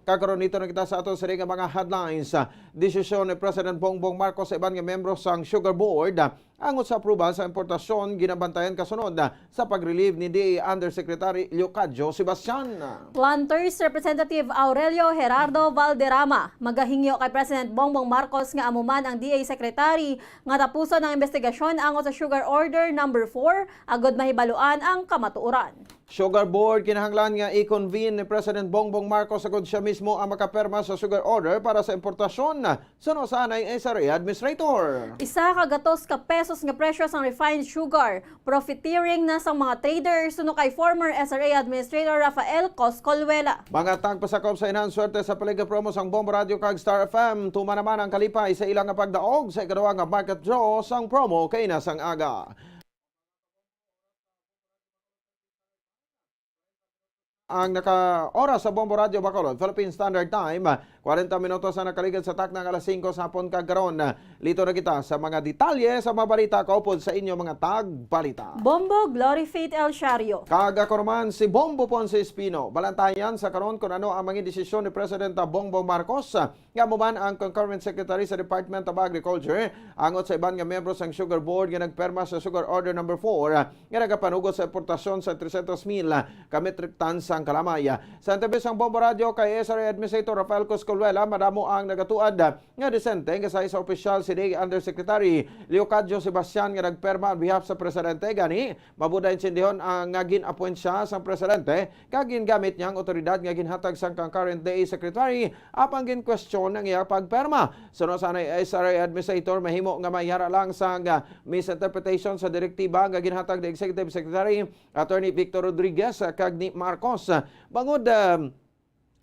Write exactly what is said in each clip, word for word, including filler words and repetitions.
Kag karon, dito na kita sa ato sini nga mga headlines. Desisyon ni President Bongbong Marcos sa iban nga miyembro sang Sugar Board angot sa apruba sa importasyon ginabantayan kasunod sa pag-relieve ni D A Undersecretary Leocadio Sebastian. Planters Representative Aurelio Gerardo Valderrama magahingyo kay President Bongbong Marcos nga amo man ang D A Secretary nga tapuson ang investigasyon angot sa Sugar Order Number four agud mahibaluan ang kamatuoran. Sugar Board kinahanglan nga i-convene ni President Bongbong Marcos agud siya mismo ang makapirma sa sugar order para sa importasyon, suno sa anay S R A administrator. Isa ka gatos ka pesos nga presyo sang refined sugar, profiteering na sang mga trader, suno kay former S R A Administrator Rafael Coscolwela. Mga tagpasakop sa Inhan Swerte sa Paligid Promo sang Bombo Radio kag Star F M, tuman naman ang kalipay sa ilang nga pagdaog sa ikaduha nga market draw sang promo kaina sang aga. Ang naka-oras sa Bombo Radio Bacolod, Philippine Standard Time, kwarenta minutos ang nakaligid sa takna nga alas singko sa hapon, kag karon, lito na kita sa mga detalye sa mga balita kaupod sa inyo mga tagbalita. Bombo, Glory Faith El Shario. Kag ako naman si Bombo Ponce Espino. Balantayan sa karon kung ano ang mga desisyon ni Presidente Bongbong Marcos nga amo man ang concurrent secretary sa Department of Agriculture, angot sa iban nga miyembro sang Sugar Board nga nagperma sa Sugar Order Number four, nga nagapanugot sa importasyon sa tresyentos mil ka metric tons sang kalamay. Sa interview sang Bombo Radio kay S R A Administrator Rafael Coscolwela, madamo ang nagatuad nga disente nga sa isa opisyal si D A Undersecretary Leocadio Sebastian nga nagperma on behalf sa presidente. Gani, mabuda intindihon ang nga gin-appoint siya sang presidente kag gingamit niya ang otoridad nga ginhatag sang concurrent D A Secretary, apang gin-question ang iya pagperma. Suno sa anay S R A Administrator, mahimo nga may yara lang sang, ah, misinterpretation sa direktiba nga ginhatag ni Executive Secretary Attorney Victor Rodriguez, ah, kag ni Marcos, ah, bangod, ah,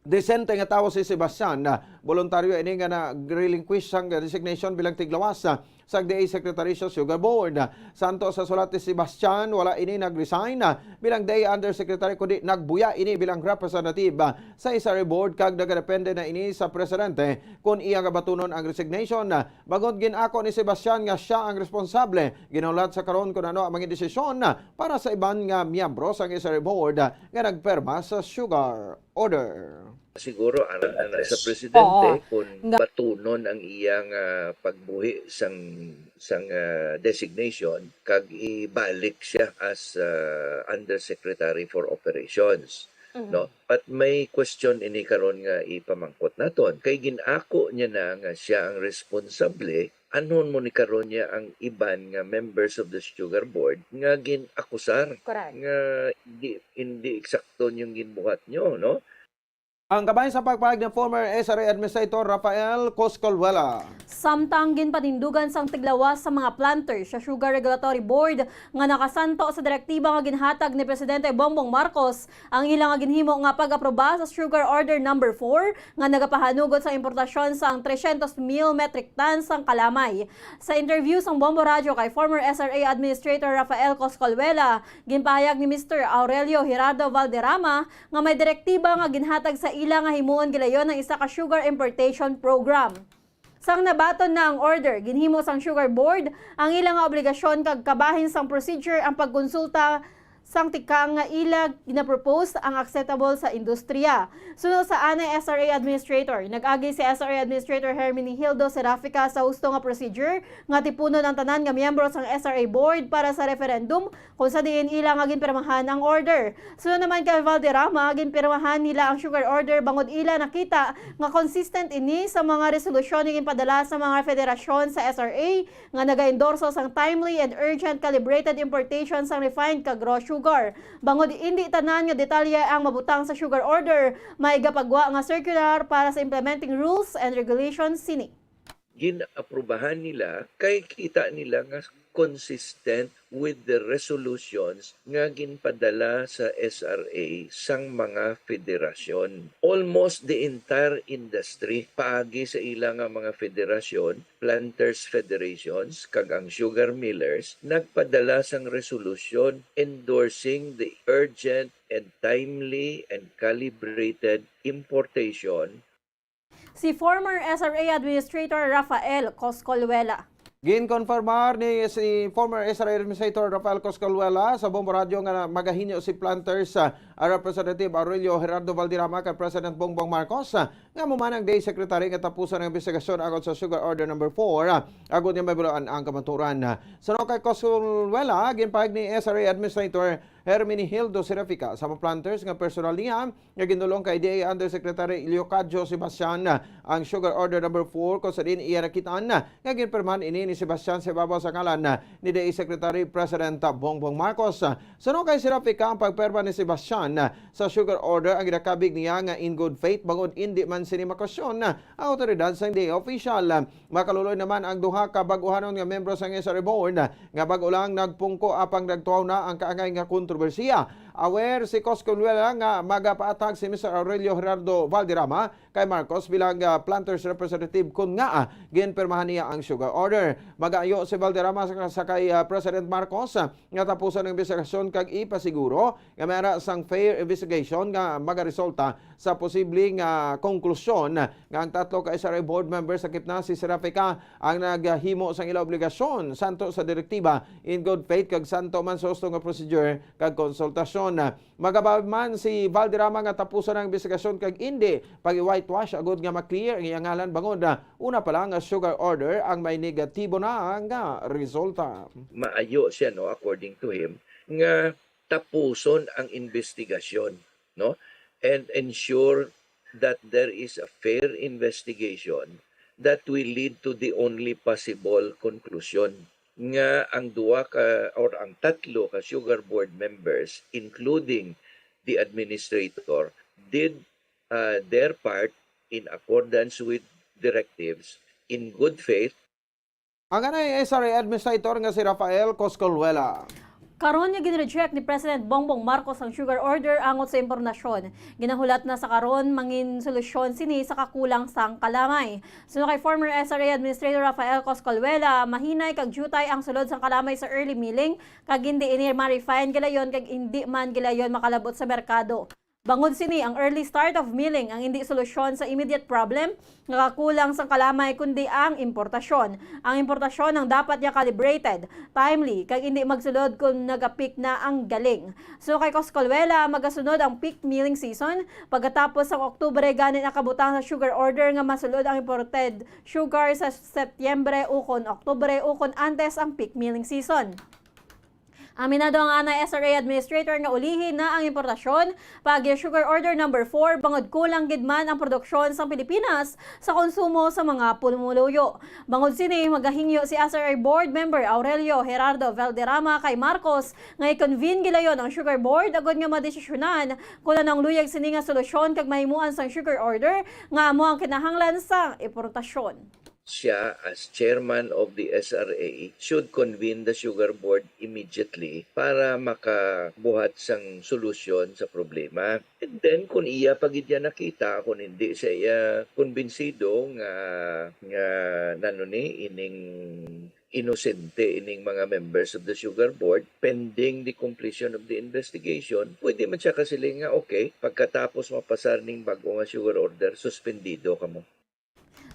disente nga tawo si Sebastian, ah, voluntaryo ini nga nag-relinquish sang resignation bilang tiglawas, ah, sa D A Secretary sa Sugar Board. Santo sa sulat ni Sebastian, wala ini nag-resign, ah, bilang D A Undersecretary, kundi nagbuya ini bilang representative, ah, sa S R A Board, kag nagadepende na ini sa presidente kon iya nga batunon ang resignation. Bangod gin-ako ni Sebastian nga sia ang responsable, ginahulat sa karon kon ano ang mga desisyon para sa iban nga miyembro sang S R A Board nga nagperma sa Sugar Order. Siguro ana na sa presidente Oo. Kung nga batunon ang iyang, ah, pagbuhi sang, sang, ah, designation kag ibalik siya as, ah, Undersecretary for Operations, Mhm. no? But may question ini karon nga ipamangkot naton. Kay gin-ako niya na nga siya ang responsable, anhon mo ni karon niya ang iban nga members of the Sugar Board nga gin-akusar Correct. nga hindi, hindi eksakto yung ginbuhat nyo, no? Ang kabahin sa pagpahayag ni former S R A Administrator Rafael Coscolwela. Samtang ginpatindugan sang tiglawas sa mga planters sa Sugar Regulatory Board nga nakasanto sa direktiba nga ginhatag ni Presidente Bongbong Marcos ang ila nga ginhimo nga pag-aproba sa Sugar Order Number four nga nagapahanugot sa importasyon sang tresyentos mil metric tons sang kalamay. Sa interview sang Bombo Radyo kay former S R A Administrator Rafael Coscolwela, ginpahayag ni Mister Aurelio Gerardo Valderrama nga may direktiba nga ginhatag sa ila nga himuon gilayon ang isa ka sugar importation program. Sang nabaton na ang order, ginhimo sang Sugar Board ang ila nga obligasyon kag kabahin sang procedure ang pagkonsulta sang tikang nga ila ginapropose ang acceptable sa industriya. Suno sa anay S R A Administrator, nag-agi si S R A Administrator Herminihildo Serafica sa husto nga procedure nga tipunon ang tanan nga miyembro sang S R A Board para sa referendum kung sa diin ila nga ginpirmahan ang order. Suno naman kay Valderrama, ginpirmahan nila ang sugar order bangod ila nakita nga consistent ini sa mga resolusyon nga ginpadala sa mga federasyon sa S R A nga nagaendorso sang timely and urgent calibrated importation sang refined kag raw sugar. Bangod indi tanan nga detalye ang mabutang sa sugar order, may gapagwa nga circular para sa implementing rules and regulations sini. Gin-aprubahan nila kay kita nila nga consistent with the resolutions nga ginpadala sa S R A sang mga federasyon. Almost the entire industry, paagi sa ila nga mga federasyon, planters federations, kag ang sugar millers, nagpadala sang resolusyon endorsing the urgent and timely and calibrated importation. Si former S R A Administrator Rafael Coscolwela. Ginkonfirmar ni si former S R A Administrator Rafael Coscaluela sa Bombo Radyo nga magahinyo si Planters, ah, Representative Aurelio Gerardo Valderrama kay President Bongbong Marcos, ah, nga mo man ang D A Secretary nga tapusan ang investigasyon agod sa Sugar Order Number Four, ah, agod nga mabaluan ang kamaturan. Suno kay Coscaluela, ginpahayag ni S R A Administrator Herminihildo Serafica sa mga planters nga personal niya nga gindulong kay D A Undersecretary Leocadio Sebastian ang Sugar Order Number Four, kung sa diin iya nakit-an nga ginpirmahan ini ni Sebastian sa ibabaw sa ngalan ni D A Secretary President Bongbong Marcos. Suno kay Serafica, ang pagpirma ni Sebastian sa Sugar Order ang ginakabig niya nga in good faith bangod indi man sini makwestiyon ang awtoridad sang D A official. Makaluloy naman ang duha ka bag-ohanon nga miyembro sang S R A Board nga bag-o lang nagpungko apang nagtuhaw na ang kaangay nga kontrobersiya. Aware si Coscaluela nga magapaathag si Mister Aurelio Gerardo Valderrama kay Marcos bilang, ah, planters representative kon ngaa ginpirmahan niya ang sugar order. Magaayo si Valderrama sa, sa kay, ah, President Marcos, ah, nga tapuson ang investigasyon kag ipasiguro nga may ara sang fair investigation nga magaresulta sa posibleng, ah, konklusyon nga ang tatlo ka S R A board members, sakip na si Serafica, ang naghimo sang ila obligasyon santo sa direktiba in good faith kag santo man sa husto nga procedure kag konsultasyon. Magabawi man si Valderrama nga tapuson ang investigasyon kag indi pag-whitewash agud nga ma-clear ang iyang ngalan bangod, ah, una pa lang nga sugar order ang may negatibo na nga resulta. Maayo siya, no, according to him, nga tapuson ang investigasyon, no, and ensure that there is a fair investigation that will lead to the only possible conclusion, nga ang duha ka or ang tatlo ka sugar board members, including the administrator, did, uh, their part in accordance with directives in good faith. Ang anay S R A administrator nga si Rafael Coscolwela. Karon nga ginreject ni President Bongbong Marcos ang sugar order angot sa importasyon, ginahulat na sa karon mangin solusyon sini sa kakulang sang kalamay. Suno kay former S R A Administrator Rafael Coscolwela, mahinay kag diutay ang sulod sang kalamay sa early milling, kag hindi ini ma-refine gilayon kag hindi man gilayon makalabot sa merkado. Bangod sini, ang early start of milling ang indi solusyon sa immediate problem nga kakulang sang kalamay, kundi ang importasyon. Ang importasyon ang dapat nga calibrated, timely, kag indi magsulod kon naga-peak na ang galing. So kay Coscolwela, magasunod ang peak milling season pagkatapos sang Oktubre, gani nakabutang sa sugar order nga masulod ang imported sugar sa Setyembre ukon Oktubre ukon antes ang peak milling season. Aminado ang anay S R A Administrator nga ulihi na ang importasyon paagi Sugar Order Number Four bangod kulang gid man ang produksyon sang Pilipinas sa konsumo sa mga pumuluyo. Bangod sini, magahingyo si S R A Board Member Aurelio Gerardo Valderrama kay Marcos nga i-convene gilayon ang Sugar Board agud nga madesisyonan kon ano ang luyag sini nga solusyon kag mahimuan sang sugar order nga amo ang kinahanglan sa importasyon. Siya, as chairman of the S R A, should convene the sugar board immediately para makabuhat sang solusyon sa problema. And then, kung iya pa gid yan nakita, kung hindi siya, ah, kumbinsido nga, nga, nano ni, ining inosente ining mga members of the sugar board, pending the completion of the investigation, pwede man siya kasiling nga, "Okay, pagkatapos mapasar ning bag-o nga sugar order, suspendido kamo."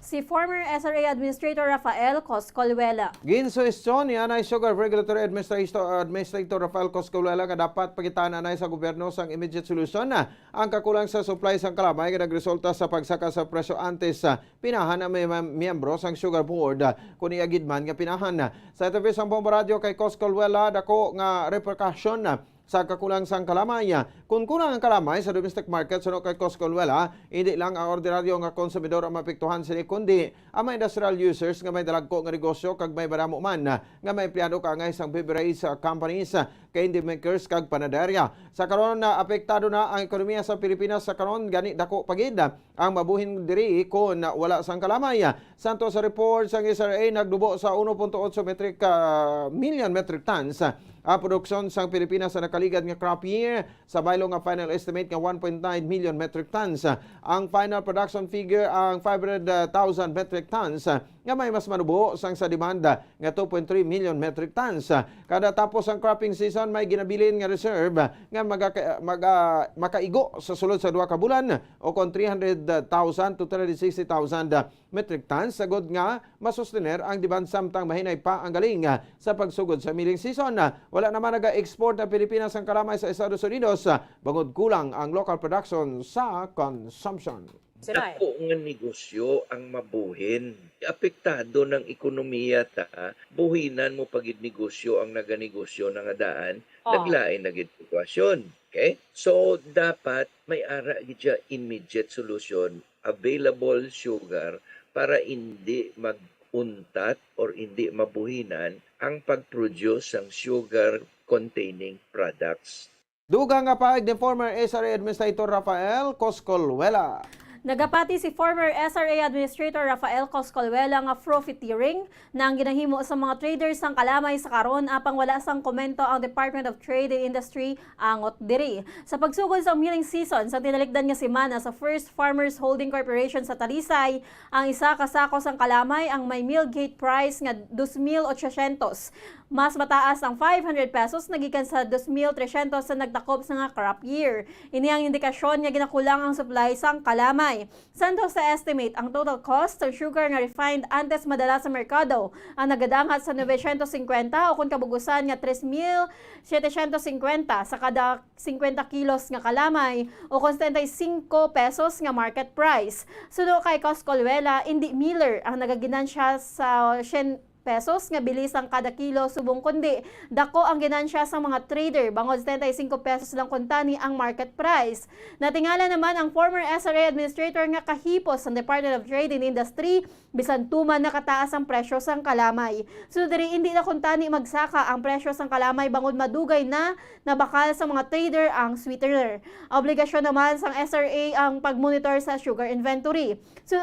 Si former S R A Administrator Rafael Coscolwela. Ginsuhestyon ni anay Sugar Regulatory Administrator, Administrator Rafael Coscolwela nga dapat pakitaan anay sa gobyerno sang immediate solusyon na ang kakulang sa supply sang kalamay nga nagresulta sa pagsaka sa presyo antes sa pinahan ang mga miyembro sang Sugar Board, ah, kon iya gid man nga pinahan. Sa interview sang Bombo Radyo kay Coscolwela, dako nga repercussion, ah, sa kakulang sang kalamay. Kun kulang ang kalamay sa domestic market, suno kay Coscolwela, hindi lang ang ordinaryo nga konsumidor ang maapektuhan sini, kundi ang mga industrial users nga may dalagko nga negosyo kag may madamo man nga mga empleyado kaangay sang beverage, ah, companies, ah, candy makers kag panaderya. Sa karon, ah, apektado na ang ekonomiya sa Pilipinas sa karon, gani dako pa gid ang mabuhin diri kon wala sang kalamay. Santo sa report sang S R A, nagdubo sa uno punto otso metric, ah, million metric tons ang produksyon sang Pilipinas sa nakaligad nga crop year, sa baylo nga final estimate nga one point nine million metric tons. Ang final production figure ang five hundred thousand metric tons. nga may mas manubo sang sa demanda nga two point three million metric tons. Kada tapos ang cropping season, may ginabilin nga reserve nga maga-, maga-, makaigo sa sulod sa duha ka bulan, o kon three hundred thousand to three hundred sixty thousand metric tons, sagod nga masustener ang demand samtang mahinay pa ang galing sa pagsugod sa milling season. Wala naman naga-export ang Pilipinas sang kalamay sa Estados Unidos, bangod kulang ang local production sa consumption. Sila eh. Dako nga negosyo ang mabuhin. Apektado ng ekonomiya ta, buhinan mo pa gid negosyo ang naganegosyo na nga daan, Oh. naglain na gid sitwasyon. Okay? So, dapat may ara gid siya immediate solution, available sugar para hindi mag-untat or hindi mabuhinan ang pag-produce sang sugar containing products. Dugang nga pahayag ni former S R A Administrator Rafael Coscolwela. Nagapati si former S R A Administrator Rafael Coscolwela nga profiteering na ang ginahimo sa mga traders sang kalamay sa karon, apang wala sang komento ang Department of Trade and Industry angot diri. Sa pagsugod sa milling season, sa tinalikdan nga semana sa First Farmers Holding Corporation sa Talisay, ang isa ka sako sang kalamay ang may mill gate price nga dos mil ochocientos. Mas mataas ang five hundred pesos na gikan sa dos mil trescientos sa nagtakop sa nga crop year. Ini ang indikasyon nga ginakulang ang supply sang kalamay. Santo sa estimate, ang total cost sa sugar nga refined antes madala sa merkado ang nagadangat sa novecientos cincuenta o kon kabug-usan nga tres mil setecientos cincuenta sa kada cincuenta kilos nga kalamay o kon setenta y cinco pesos nga market price. Suno kay Coscolwela, indi Miller ang nagaginansya sa syen pesos nga bili sang kada kilo subong, kundi dako ang ginansya sang mga trader, bangod setenta y cinco pesos lang kuntani ang market price. Natingala naman ang former S R A administrator nga kahipos sang Department of Trade and Industry, bisan tuman nakataas ang presyo sang kalamay. So diri, indi na kuntani magsaka ang presyo sang kalamay bangod madugay na nabakal sa mga trader ang sweetener. Obligasyon naman sang S R A ang pagmonitor sa sugar inventory. So,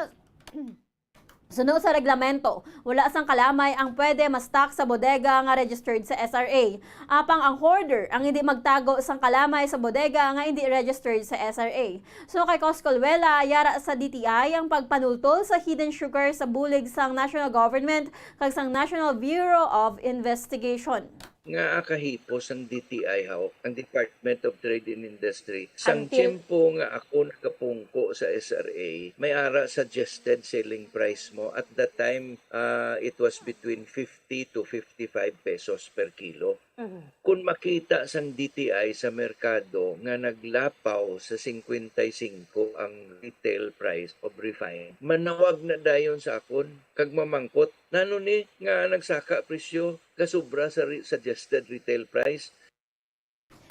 Suno sa reglamento, wala sang kalamay ang pwede ma-stock sa bodega nga registered sa S R A. Apang ang hoarder ang hindi magtago sang kalamay sa bodega nga hindi registered sa S R A. Suno kay Coscolwela, yara sa D T I ang pagpanultol sa hidden sugar sa bulig sang national government kag sang National Bureau of Investigation. Nga kahipos ang D T I, hawak ang Department of Trade and Industry. Sang Until tiyempo nga ako nakapungko sa S R A, may ara suggested selling price mo. At that time, ah, it was between fifty to fifty-five pesos per kilo. Mhm. Kung makita sang D T I sa merkado nga naglapaw sa cincuenta y cinco ang retail price of refined, manawag na dayon sa akon kag mamangkot, "Nano ni nga nagsaka presyo?" Kasubra sa re-, suggested retail price.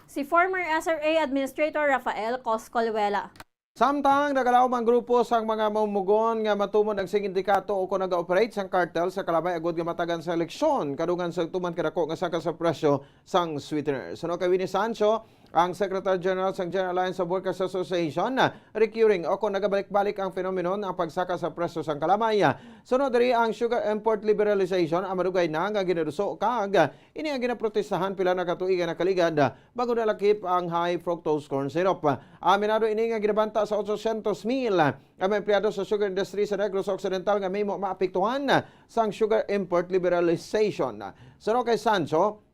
Si former S R A Administrator Rafael Coscolwela. Samtang nagalaom ang grupo sang mga mamumugon nga matumon ang sindikato o kon naga-operate sang kartel sa kalamay agud nga matagan sa eleksyon, kadungan sa tuman kadako nga saka sa presyo sang sweetener. Suno kay Winnie Sancho, ang Secretary General sang General Alliance of Workers Association, recurring o kon nagabalik-balik ang phenomenon ang pagsaka sa presyo sang kalamay. Suno diri, ang sugar import liberalization ang madugay na nga ginaduso kag ini ang ginaprotestahan pila na ka tuig ang nakaligad, bago nalakip ang high fructose corn syrup. Aminado ini nga ginabanta sa otsosentos mil ang mga empleyado sa sugar industry sa Negros Occidental nga mahimo maapektuhan sang sugar import liberalization. Suno kay Sancho,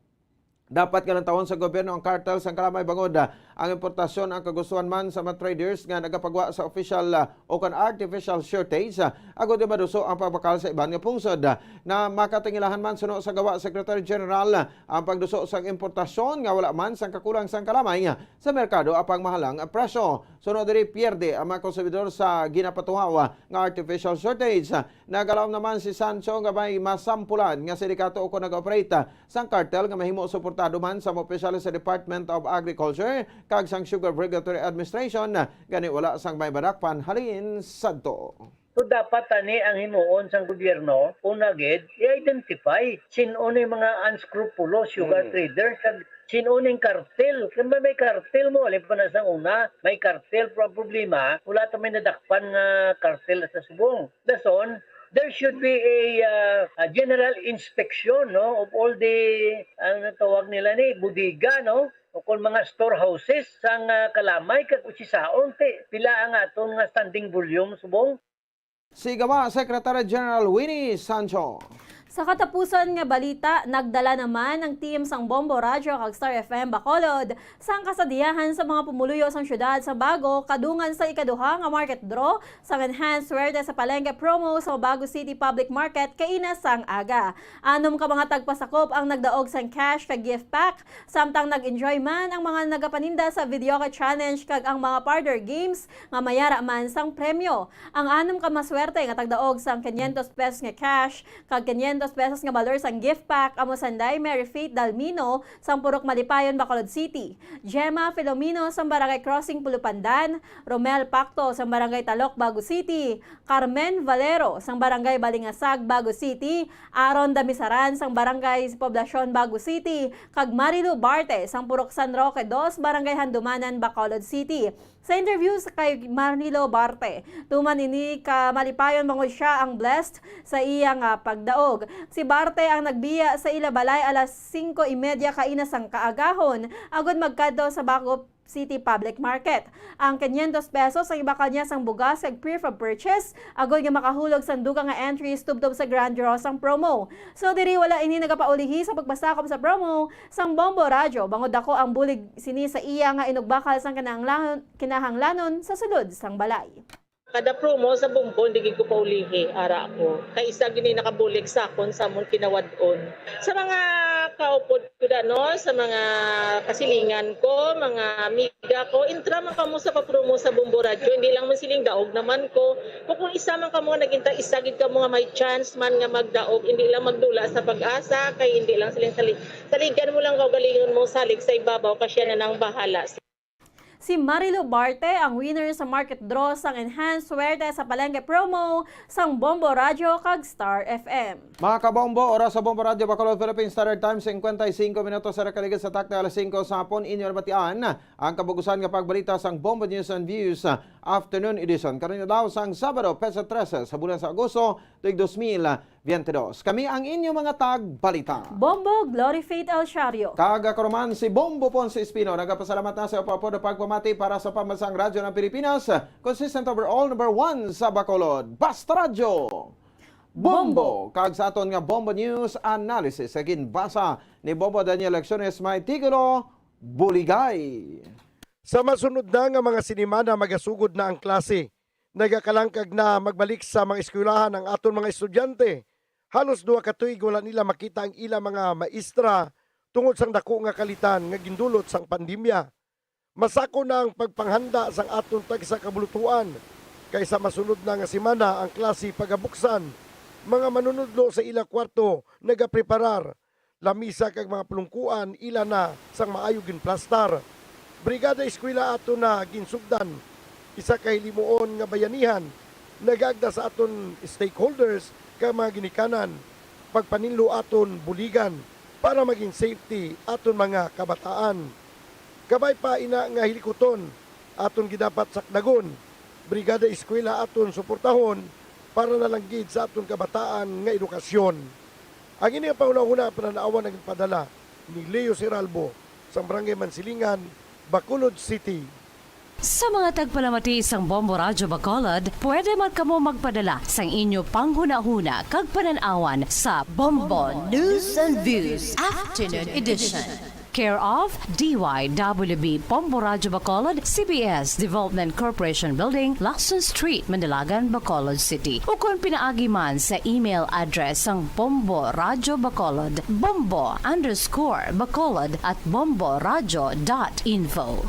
dapat nga lantawon sa gobyerno ang kartel sang kalamay bangod, ah, ang importasyon ang kagustuhan man sa mga traders nga nagapagwa sa official, ah, o kon artificial shortage, ah, agud nga maduso ang pagbakal sa iban nga pungsod. Ah, na makatingilahan man suno sa gawa Secretary General, ah, ang pagduso sang importasyon nga wala man sang kakulang sang kalamay, ah, sa merkado apang mahalang presyo. Suno diri, pierde ang mga konsumidor sa ginapatuhaw, ah, nga artificial shortage. Nagalaom naman si Sancho nga may masampulan nga sindikato o kon nag-operate sang kartel nga mahimo suportado man sa mga opisyales sa Department of Agriculture kag sang Sugar Regulatory Administration, gani wala sang may madakpan halin sadto. So, dapat tani ang himuon sang gobyerno, una gid, i-identify sin-o ni mga unscrupulous sugar Mm. traders kag sin-o ning kartel. Kay may, may kartel mo, alin pa na sang una, may kartel, pero ang problema, wala ta may nadakpan nga kartel sa subong. Dason, there should be a, uh, a general inspection, no, of all the, ano tawag nila ni, bodega, no, o kung mga storehouses sang, uh, kalamay kag usisaon ti pila ang aton nga standing volume subong. Si Gawa Secretary General Winnie Sancho. Sa katapusan nga balita, nagdala naman ang team sang Bombo Radyo kag Star F M Bacolod sang kasadiyahan sa mga pumuluyo sang siyudad sa Bago kadungan sa ikaduha nga market draw sang Enhanced Suwerte sa Palengke promo sa Bago City Public Market kaina sang aga. Anom ka mga tagpasakop ang nagdaog sang cash kag gift pack, samtang nag-enjoy man ang mga nagapaninda sa videoke challenge kag ang mga parlor games nga mayara man sang premyo. Ang anom ka maswerte nga tagdaog sang quinientos pesos nga cash kag quinientos pesos nga balor sang gift pack amo sanday Mary Faith Dalmino sang Purok Malipayon, Bacolod City, Gemma Filomeno sang Barangay Crossing Pulupandan, Romel Pacto sang Barangay Talok, Bago City, Carmen Valero sang Barangay Balingasag, Bago City, Aaron Damisaran sang Barangay Poblacion, Bago City, kag Marilu Barte sang Purok San Roque dos, Barangay Handumanan, Bacolod City. Sa interview sa kay Marnilo Barte, tuman ini ka malipayon bangod siya ang blessed sa iya nga pagdaog. Si Barte ang nagbiya sa ila balay alas singko y media kaina sang kaagahon agod magkadto sa Bago City Public Market. Ang quinientos pesos ang ibakal niya sang bugas kag proof of purchase agod nga makahulog sang dugang nga entries tubtob sa grand draw sang promo. So diri wala ini nagapaulihi sa pagpasakop sa promo sang Bombo Radyo bangod dako ang bulig sini sa iya nga inugbakal sang kinahanglan-, kinahanglanon sa sulod sang balay. Kada promo sa Bombo, hindi gid ko paulihi, ara ako. Kay isa gini nakabulig sa akon sa amon kinawad-on. Sa mga kaupod ko da, no, sa mga kasilingan ko, mga amiga ko, intra man kamo sa papromo sa Bombo Radyo. Hindi lang man siling daog naman ko. Kung, kung isa man kamo nga naging ta-, isa gid kamo nga may chance man nga magdaog, hindi lang magdula sa pag-asa, kay hindi lang siling sali-, saligan mo lang kaugalingon mo, salig sa ibabaw, kay siya na nang bahala. Si Marilu Barte ang winner sa market draw sang Enhanced Suwerte sa Palengke promo sang Bombo Radyo kag Star F M. Mga kabombo, oras sa Bombo Radyo Bacolod, Philippine Standard Time, singkwenta y singko minutos sa nakaligid sa takna alas singko sa hapon. Inyo nabatian ang kabugusan nga pagbalita sang Bombo News and Views, ah, Afternoon Edition. Karon nga daw sang Sabado, petsa trese sa bulan sa Agosto, tuig dos mil biyente dos. Kami ang inyo mga tagbalita. Bombo, Glory Faith El Shario. Kag ako naman si Bombo Ponce Espino. Nagapasalamat na sa pagpapod pagpamati para sa Pambansang Radyo ng Pilipinas, consistent overall, number one sa Bacolod. Basta Radyo! Bombo! Bombo! Kag sa aton nga Bombo News Analysis, sa ginbasa ni Bombo Daniel Lecciones, may titulo, Buligay. Sa masunod na nga mga sinimana, magasugod na ang klase. Nagakalangkag na magbalik sa mga eskwelahan ang aton mga estudyante. Halos duha ka tuig wala nila makita ang ila mga maestra tungod sang dako nga kalitan nga gindulot sang pandemya. Masako na ang pagpanghanda sang aton tagsa ka bulutuan, kay sa masunod na nga semana ang klase pagabuksan. Mga manunudlo sa ila kwarto nagapreparar, lamisa kag mga pulungkuan ila na sang maayo ginplastar. Brigada Eskwela aton na ginsugdan, isa ka hilimuon nga bayanihan, nagaagda sa aton stakeholders kag mga ginikanan, pagpaninlo aton buligan para maging safety aton mga kabataan. Kabay pa ina nga hilikuton, aton gidapat sakdagon. Brigada Eskwela aton suportahon para na lang gid sa aton kabataan nga edukasyon. Ang ini nga panghunahuna nga panan-awan ang ginpadala ni Leo Seralbo sang Barangay Mansilingan, Bacolod City. Sa mga tagpalamati sang Bombo Radyo Bacolod, pwede man kamo magpadala sang inyo panghunahuna kag panan-awan sa Bombo News and Views Afternoon Edition. Care of D Y W B Bombo Radyo Bacolod, C B S Development Corporation Building, Lacson Street, Mandilagan, Bacolod City. Ukon pinaagi man sa email address sang Bombo Radyo Bacolod, bombo underscore bacolod at bomboradyo dot info.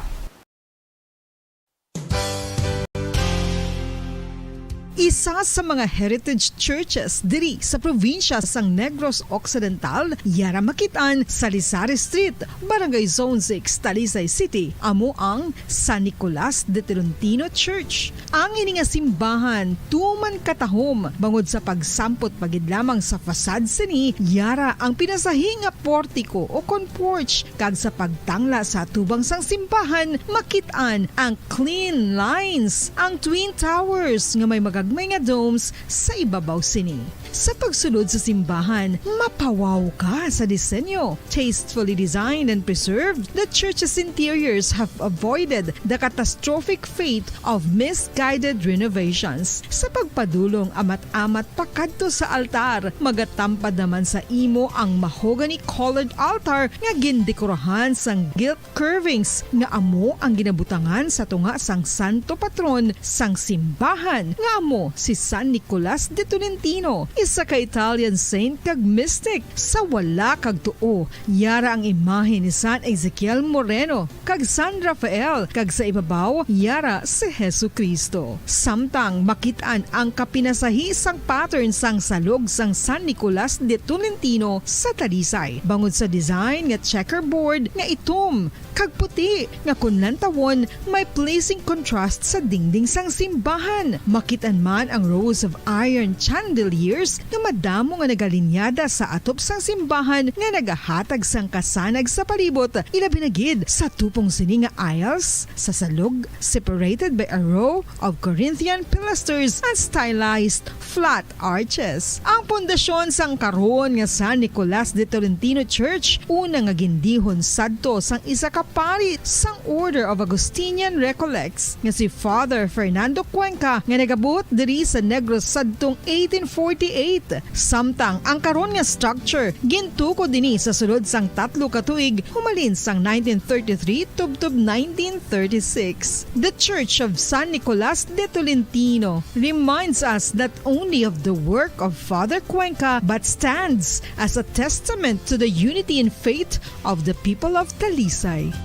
Isa sa mga heritage churches diri sa probinsya sang Negros Occidental, yara makit-an sa Lisari Street, Barangay Zone six, Talisay City, amo ang San Nicolas de Tolentino Church. Ang ini nga simbahan tuman katahom bangod sa pagsampot pa gid lamang sa facade sini, yara ang pinasahi nga portico o kon porch, kag sa pagtangla sa atubang sang simbahan, makit-an ang clean lines, ang twin towers nga may mga may nga domes sa ibabaw sini. Sa pagsulod sa simbahan, mapawaw ka sa disenyo. Tastefully designed and preserved, the church's interiors have avoided the catastrophic fate of misguided renovations. Sa pagpadulong amat-amat pakadto sa altar, magatampad naman sa imo ang mahogany-colored altar nga gindekorahan sang gilt curvings nga amo ang ginabutangan sa tunga sang santo patron sang simbahan, nga amo si San Nicolas de Tolentino, isa ka Italian saint kag mystic. Sa wala kag tuo, yara ang imahe ni San Ezekiel Moreno kag San Rafael, kag sa ibabaw, yara si Jesu-Cristo. Samtang makit-an ang kapinasahi sang pattern sang salog sang San Nicolas de Tolentino sa Talisay, bangod sa design nga checkerboard nga itom kag puti, nga kon lantawon, may pleasing contrast sa dingding sang simbahan. Makit-an man ang rows of iron chandeliers nga madamo nga nagalinyada sa atop sang simbahan nga nagahatag sang kasanag sa palibot, ilabi na gid sa tupong sini nga aisles sa salog, separated by a row of Corinthian pilasters and stylized flat arches. Ang pundasyon sang karon nga San Nicolas de Tolentino Church, una nga gindihon sadto sang isa ka pari sang Order of Augustinian Recollects nga si Father Fernando Cuenca, nga nagabot diri sa Negros sadtong eighteen forty-eight. Samtang ang karon nga structure gintukod dinhi sa sulod sang tatlo ka tuig, humalin sang nineteen thirty-three tubtob nineteen thirty-six. The Church of San Nicolas de Tolentino reminds us not only of the work of Father Cuenca, but stands as a testament to the unity in faith of the people of Talisay.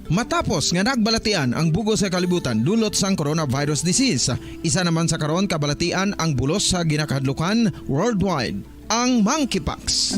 Matapos nga nagbalatian ang bug-os nga kalibutan dulot sang coronavirus disease, isa naman sa karon kabalatian ang bulos sa ginakahadlukan worldwide, ang monkeypox.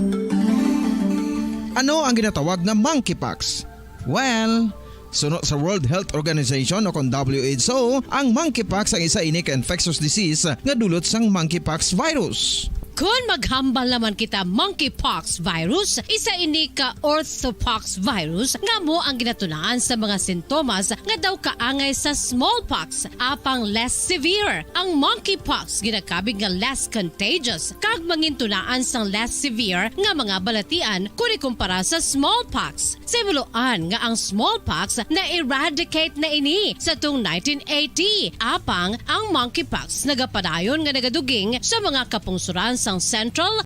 Ano ang ginatawag nga monkeypox? Well, suno sa World Health Organization o kon W H O, ang monkeypox ang isa ini ka infectious disease nga dulot sang monkeypox virus. Kon maghambal naman kita monkeypox virus, isa ini ka orthopox virus nga amo ang ginatunaan sa mga sintomas nga daw kaangay sa smallpox, apang less severe. Ang monkeypox ginakabig nga less contagious kag mangintunaan sang less severe nga mga balatian kon ikumpara sa smallpox. Sa himuloan nga ang smallpox na-eradicate na ini sa tung nineteen eighty, apang ang monkeypox nagapadayon nga nagaduging sa mga kapungsoran sang Central.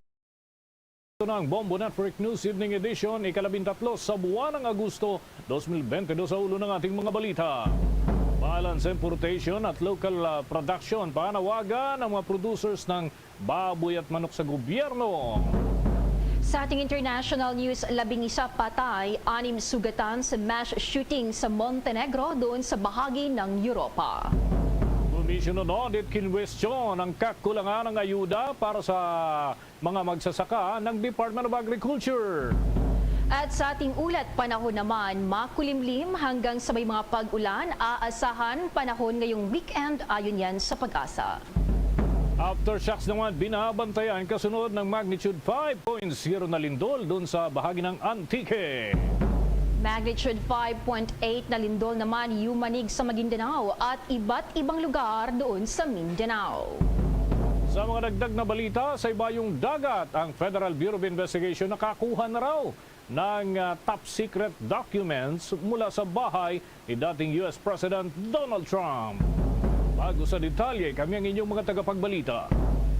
Ito na ang Bombo Network News Evening Edition, ikalabintatlo sa buwan ng Agosto, dos mil bente dos, sa ulo ng ating mga balita. Balance importation at local, ah, production, panawagan ng mga producers ng baboy at manok sa gobyerno. Sa ating international news, labing isa patay, anim sugatan sa mass shooting sa Montenegro, doon sa bahagi ng Europa. Commission on Audit kinwestiyon ang kakulangan ng ayuda para sa mga magsasaka ng Department of Agriculture. At sa ating ulat, panahon naman, makulimlim hanggang sa may mga pag-ulan, aasahan panahon ngayong weekend, ayon yan sa PAGASA. Aftershocks naman binabantayan kasunod ng magnitude five point zero na lindol doon sa bahagi ng Antique. Magnitude five point eight na lindol naman yumanig sa Maguindanao at iba't ibang lugar doon sa Mindanao. Sa mga dagdag na balita, sa ibayong dagat, ang Federal Bureau of Investigation nakakuha na raw ng, ah, top secret documents mula sa bahay ni dating U S President Donald Trump. Bago sa detalye, kami ang inyong mga tagapagbalita.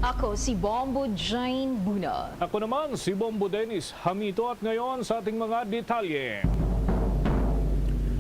Ako si Bombo Jane Buna. Ako naman si Bombo Dennis Hamito, at ngayon sa ating mga detalye.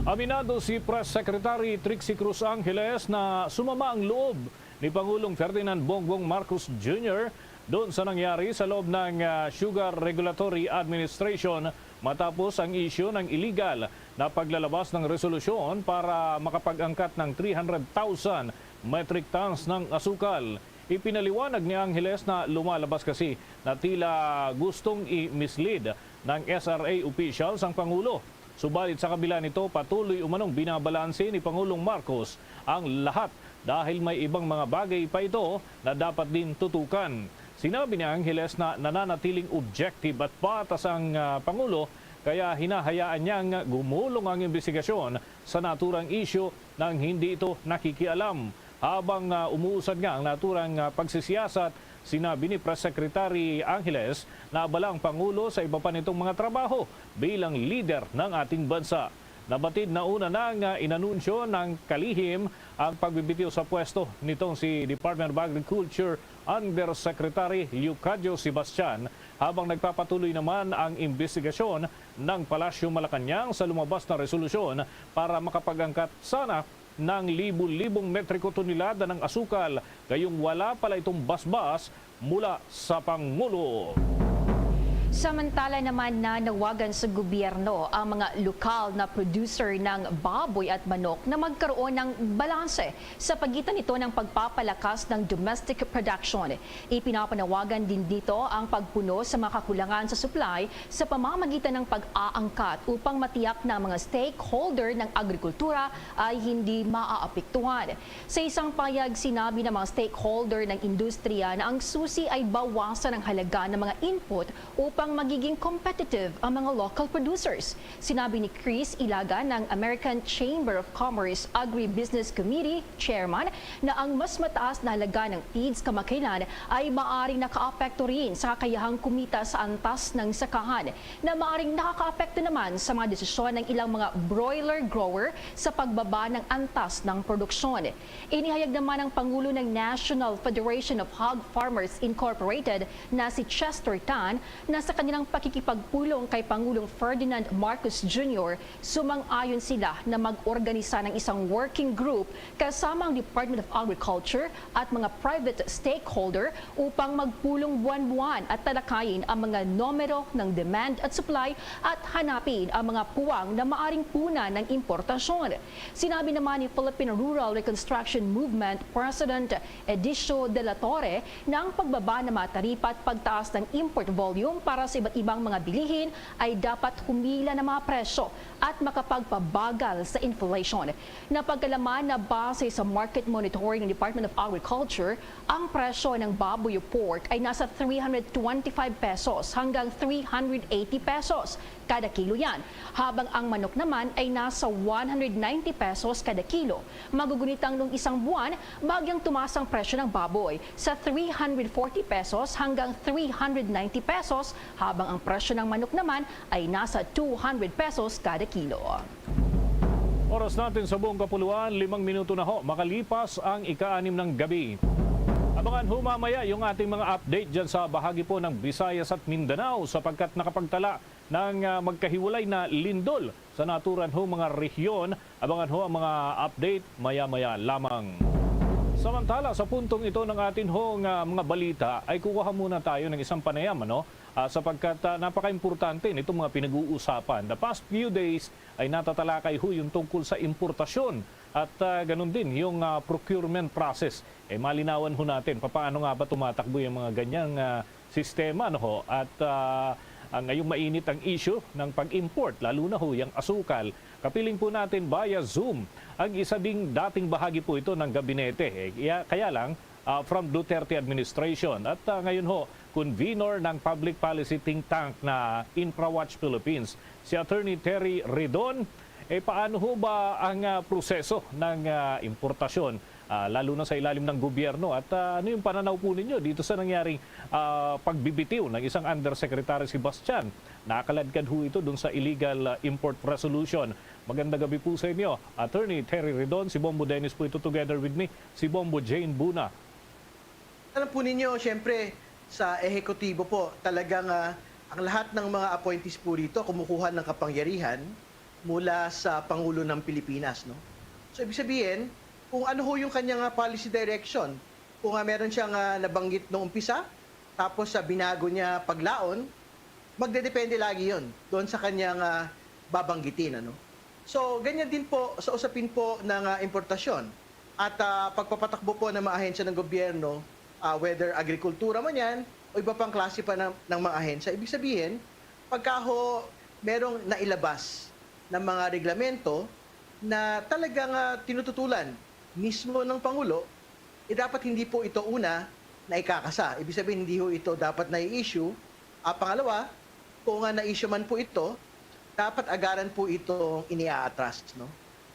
Aminado si Press Secretary Trixie Cruz Angeles na sumama ang loob ni Pangulong Ferdinand Bongbong Marcos Junior doon sa nangyari sa loob ng, ah, Sugar Regulatory Administration matapos ang isyu ng iligal na paglalabas ng resolusyon para makapag-angkat ng three hundred thousand metric tons ng asukal. Ipinaliwanag ni Angeles na lumalabas kasi na tila gustong i-mislead ng S R A officials ang Pangulo. Subalit sa kabila nito, patuloy umanong binabalanse ni Pangulong Marcos ang lahat dahil may ibang mga bagay pa ito na dapat din tutukan. Sinabi ni Angeles na nananatiling objective at patas ang, ah, Pangulo, kaya hinahayaan niyang gumulong ang imbestigasyon sa naturang isyu nang hindi ito nakikialam. Habang, ah, umuusad nga ang naturang, ah, pagsisiyasat, sinabi ni Press Secretary Angeles na abala ang Pangulo sa iba pa nitong mga trabaho bilang lider ng ating bansa. Nabatid na una nang, ah, inanunsyo ng kalihim ang pagbibitiw sa pwesto nitong si Department of Agriculture Undersecretary Leocadio Sebastian, habang nagpapatuloy naman ang imbestigasyon ng Palasyo Malacañang sa lumabas na resolusyon para makapag-angkat sana ng libo-libong metriko tonelada ng asukal, gayong wala pala itong basbas mula sa Pangulo. Samantala naman, nanawagan sa gobyerno ang mga lokal na producer ng baboy at manok na magkaroon ng balanse sa pagitan nito ng pagpapalakas ng domestic production. Ipinapanawagan din nito ang pagpuno sa mga kakulangan sa supply sa pamamagitan ng pag-aangkat upang matiyak na ang mga stakeholder ng agrikultura ay hindi maaapektuhan. Sa isang payag, sinabi ng mga stakeholder ng industriya na ang susi ay bawasan ang halaga ng mga input upang magiging competitive ang mga local producers. Sinabi ni Chris Ilaga ng American Chamber of Commerce Agribusiness Committee Chairman na ang mas mataas na halaga ng feeds kamakailan ay maaring nakaapekto rin sa kakayahang kumita sa antas ng sakahan, na maaring nakakaapekto naman sa mga desisyon ng ilang mga broiler grower sa pagbaba ng antas ng produksyon. Inihayag naman ng Pangulo ng National Federation of Hog Farmers Incorporated na si Chester Tan na sa kanilang pakikipagpulong kay Pangulong Ferdinand Marcos Junior, sumang-ayon sila na mag-organisa ng isang working group kasama ang Department of Agriculture at mga private stakeholder upang magpulong buwan-buwan at talakayin ang mga numero ng demand at supply at hanapin ang mga puwang na maaring puna ng importasyon. Sinabi naman ni Philippine Rural Reconstruction Movement President Edicio de la Torre na ang pagbaba ng mga taripa at pagtaas ng import volume para sa iba't ibang mga bilihin ay dapat humila ng mga presyo at makapagpabagal sa inflation. Napagkalaman na base sa market monitoring ng Department of Agriculture, ang presyo ng baboy o pork ay nasa three hundred twenty-five pesos hanggang three hundred eighty pesos kada kilo yan, habang ang manok naman ay nasa one hundred ninety pesos kada kilo. Magugunit ang nung isang buwan, bagyang tumaas ang presyo ng baboy sa three hundred forty pesos hanggang three hundred ninety pesos, habang ang presyo ng manok naman ay nasa two hundred pesos kada kilo. Oras natin sa buong kapuluan, limang minuto na ho makalipas ang ika-anim ng gabi. Abangan ho mamaya yung ating mga update dyan sa bahagi po ng Visayas at Mindanao, sapagkat nakapagtala ng, ah, magkahiwalay na lindol sa naturan ho mga rehiyon. Abangan ho ang mga update maya-maya lamang. Samantala, sa puntong ito ng atin hong, ah, mga balita, ay kukuha muna tayo ng isang panayam, ano? Ah, sapagkat, ah, napaka-importante nitong mga pinag-uusapan. The past few days ay natatalakay ho yung tungkol sa importasyon at, ah, ganun din yung, ah, procurement process. Eh, malinawan ho natin papaano nga ba tumatakbo yung mga ganyang, ah, sistema, no ho? At, ah, ang ngayong mainit ang issue ng pag-import, lalo na ho yung asukal. Kapiling po natin via Zoom ang isa ding dating bahagi po ito ng gabinete. Eh, kaya, kaya lang, ah, from Duterte administration. At, ah, ngayon ho, convenor ng public policy think tank na InfraWatch Philippines, si Attorney Terry Ridon. Eh, paano ho ba ang, ah, proseso ng, ah, importasyon, ah, lalo na sa ilalim ng gobyerno? At, ah, ano yung pananaw po ninyo dito sa nangyaring, ah, pagbibitiw ng isang Undersecretary Sebastian? Nakaladkad ho ito dun sa illegal, ah, import resolution. Magandang gabi po sa inyo, Attorney Terry Ridon. Si Bombo Dennis po ito together with me, si Bombo Jane Buna. Alam po ninyo, siyempre, sa ehekutibo po, talagang, ah, ang lahat ng mga appointees po rito kumukuha ng kapangyarihan mula sa Pangulo ng Pilipinas, no? So, ibig sabihin, kung ano ho yung kanyang, ah, policy direction, kung, ah, meron siyang, ah, nabanggit noong umpisa, tapos sa binago niya paglaon, magdedepende lagi yon doon sa kanyang, ah, babanggitin, ano? So, ganyan din po sa usapin po ng, ah, importasyon at, ah, pagpapatakbo po ng mga ahensya ng gobyerno, ah, whether agrikultura man yan o iba pang klase pa ng, ng mga ahensya. Ibig sabihin, pagka ho merong nailabas na mga reglamento na talagang, ah, tinututulan mismo ng Pangulo, eh, dapat hindi po ito una na ikakasa. Ibig sabihin, hindi ho ito dapat na-issue. Ah, pangalawa, kung, ah, na-issue man po ito, dapat agaran po itong iniaatras, no?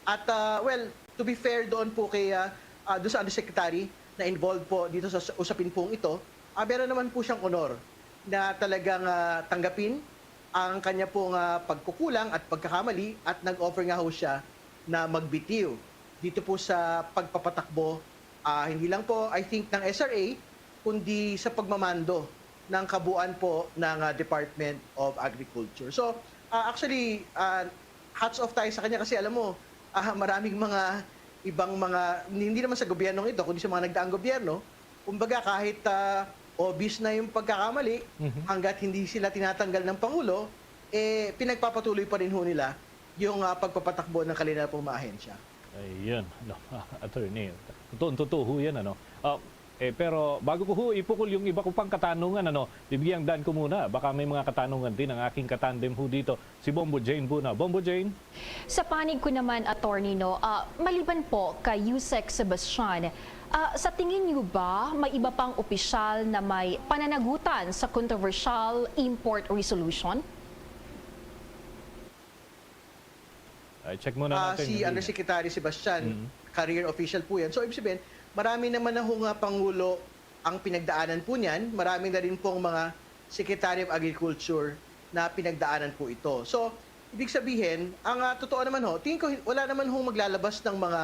At, ah, well, to be fair doon po kay, ah, ah, doon sa undersecretary na involved po dito sa usapin pong ito, ah, meron naman po siyang honor na talagang, ah, tanggapin ang kanya pong, ah, pagkukulang at pagkakamali at nag-offer nga ho siya na magbitiw dito po sa pagpapatakbo, ah, hindi lang po, I think, ng S R A, kundi sa pagmamando ng kabuuan po ng, ah, Department of Agriculture. So, ah, actually, ah, hats off tayo sa kanya kasi alam mo, ah, maraming mga ibang mga, hindi naman sa gobyernong ito, kundi sa mga nagdaang gobyerno, kumbaga kahit, ah, obvious na yung pagkakamali, Mhm. hanggat hindi sila tinatanggal ng Pangulo, eh, pinagpapatuloy pa rin ho nila yung, ah, pagpapatakbo ng kanila pong mga ahensya. Ayun, ano, attorney. Totoo, totoo ho yan, ano. Ah, eh, pero bago ko ho ipukol yung iba ko pang katanungan, ano, bibigyang daan ko muna. Baka may mga katanungan din ang aking katandem ho dito, si Bombo Jane Buna. Bombo Jane? Sa panig ko naman, attorney, no, ah, maliban po kay Usec Sebastian, ah, sa tingin niyo ba may iba pang opisyal na may pananagutan sa controversial import resolution? Ay, check muna Ah, natin si yung linya. Undersecretary Sebastian, Mm. career official po yan. So, ibig sabihin, marami naman na ho nga Pangulo ang pinagdaanan po niyan. Marami na rin pong mga Secretary of Agriculture na pinagdaanan po ito. So, ibig sabihin, ang, ah, totoo naman ho, tingin ko, wala naman ho maglalabas ng mga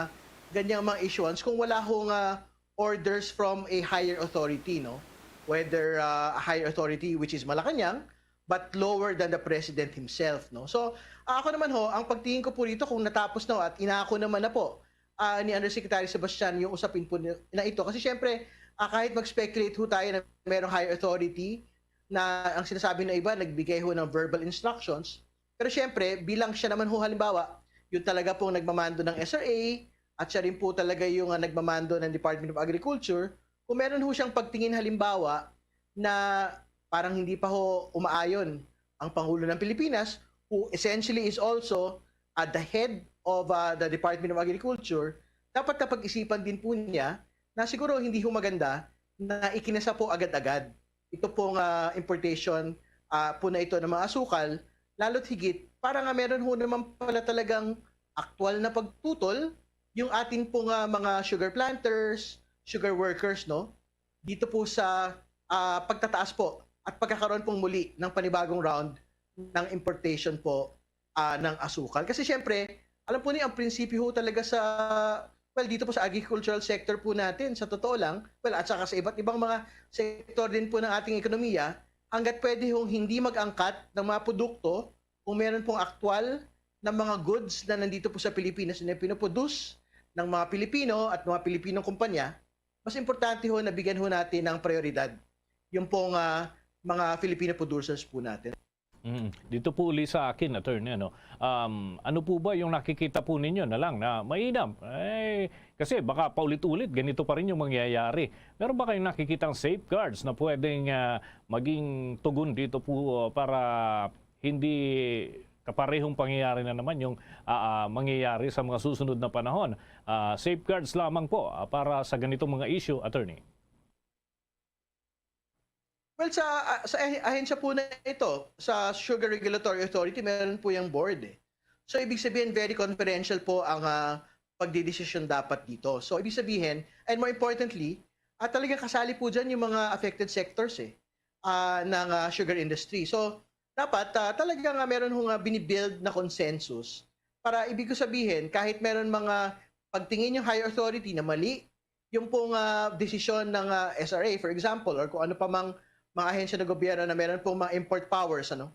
ganyang mga issuance kung wala ho nga orders from a higher authority, no? Whether, ah, a higher authority, which is Malacañang, but lower than the president himself, no? So, ah, ako naman ho, ang pagtingin ko po rito, kung natapos na at inako naman na po, ah, ni Undersecretary Sebastian yung usapin po ni-, na ito. Kasi siyempre, ah, kahit mag-speculate ho tayo na merong higher authority na ang sinasabi ng iba, nagbigay ho ng verbal instructions. Pero siyempre, bilang siya naman ho, halimbawa, yung talaga pong nagmamando ng S R A, at siya rin po talaga yung, ah, nagmamando ng Department of Agriculture, kung meron ho siyang pagtingin, halimbawa, na parang hindi pa ho umaayon ang Pangulo ng Pilipinas, who essentially is also at the head of, ah, the Department of Agriculture, dapat napag-isipan din po niya na siguro hindi ho maganda na ikinasa po agad-agad ito pong, ah, importation, ah, po na ito ng mga asukal, lalo't higit para nga meron ho naman pala talagang aktual na pagtutol yung atin pong, ah, mga sugar planters, sugar workers, no? Dito po sa, ah, pagtataas po at pagkakaroon pong muli ng panibagong round ng importation po, ah, ng asukal. Kasi siyempre, alam po niyo, ang prinsipyo ho talaga sa, well, dito po sa agricultural sector po natin, sa totoo lang, well, at saka sa iba't ibang mga sektor din po ng ating ekonomiya, hanggat pwede hong hindi mag-angkat ng mga produkto kung meron pong aktual na mga goods na nandito po sa Pilipinas na pinoproduce ng mga Pilipino at mga Pilipinong kumpanya, mas importante ho na bigyan ho natin ng prioridad yung pong, ah, mga Filipino producers po natin. Mm. Dito po uli sa akin, attorney, ano, um, ano po ba yung nakikita po ninyo na lang na mainam? Eh, kasi baka paulit-ulit ganito pa rin yung mangyayari. Meron ba kayong nakikitang safeguards na pwedeng, ah, maging tugon dito po, ah, para hindi kaparehong pangyayari na naman yung, ah, ah, mangyayari sa mga susunod na panahon? Ah, safeguards lamang po, ah, para sa ganitong mga issue, attorney. Well, sa, ah, sa ah-, ahensya po na ito, sa Sugar Regulatory Authority, meron po yung board, eh. So, ibig sabihin, very confidential po ang, ah, pagdidesisyon dapat dito. So, ibig sabihin, and more importantly, at talagang kasali po dyan yung mga affected sectors, eh, ah, ng, ah, sugar industry. So, dapat, ah, talaga nga meron hong, ah, binibuild na consensus para, ibig ko sabihin, kahit meron mga pagtingin yung higher authority na mali yung pong, ah, desisyon ng, ah, S R A, for example, or kung ano pa mang mga ahensya ng gobyerno na meron pong mga import powers, ano,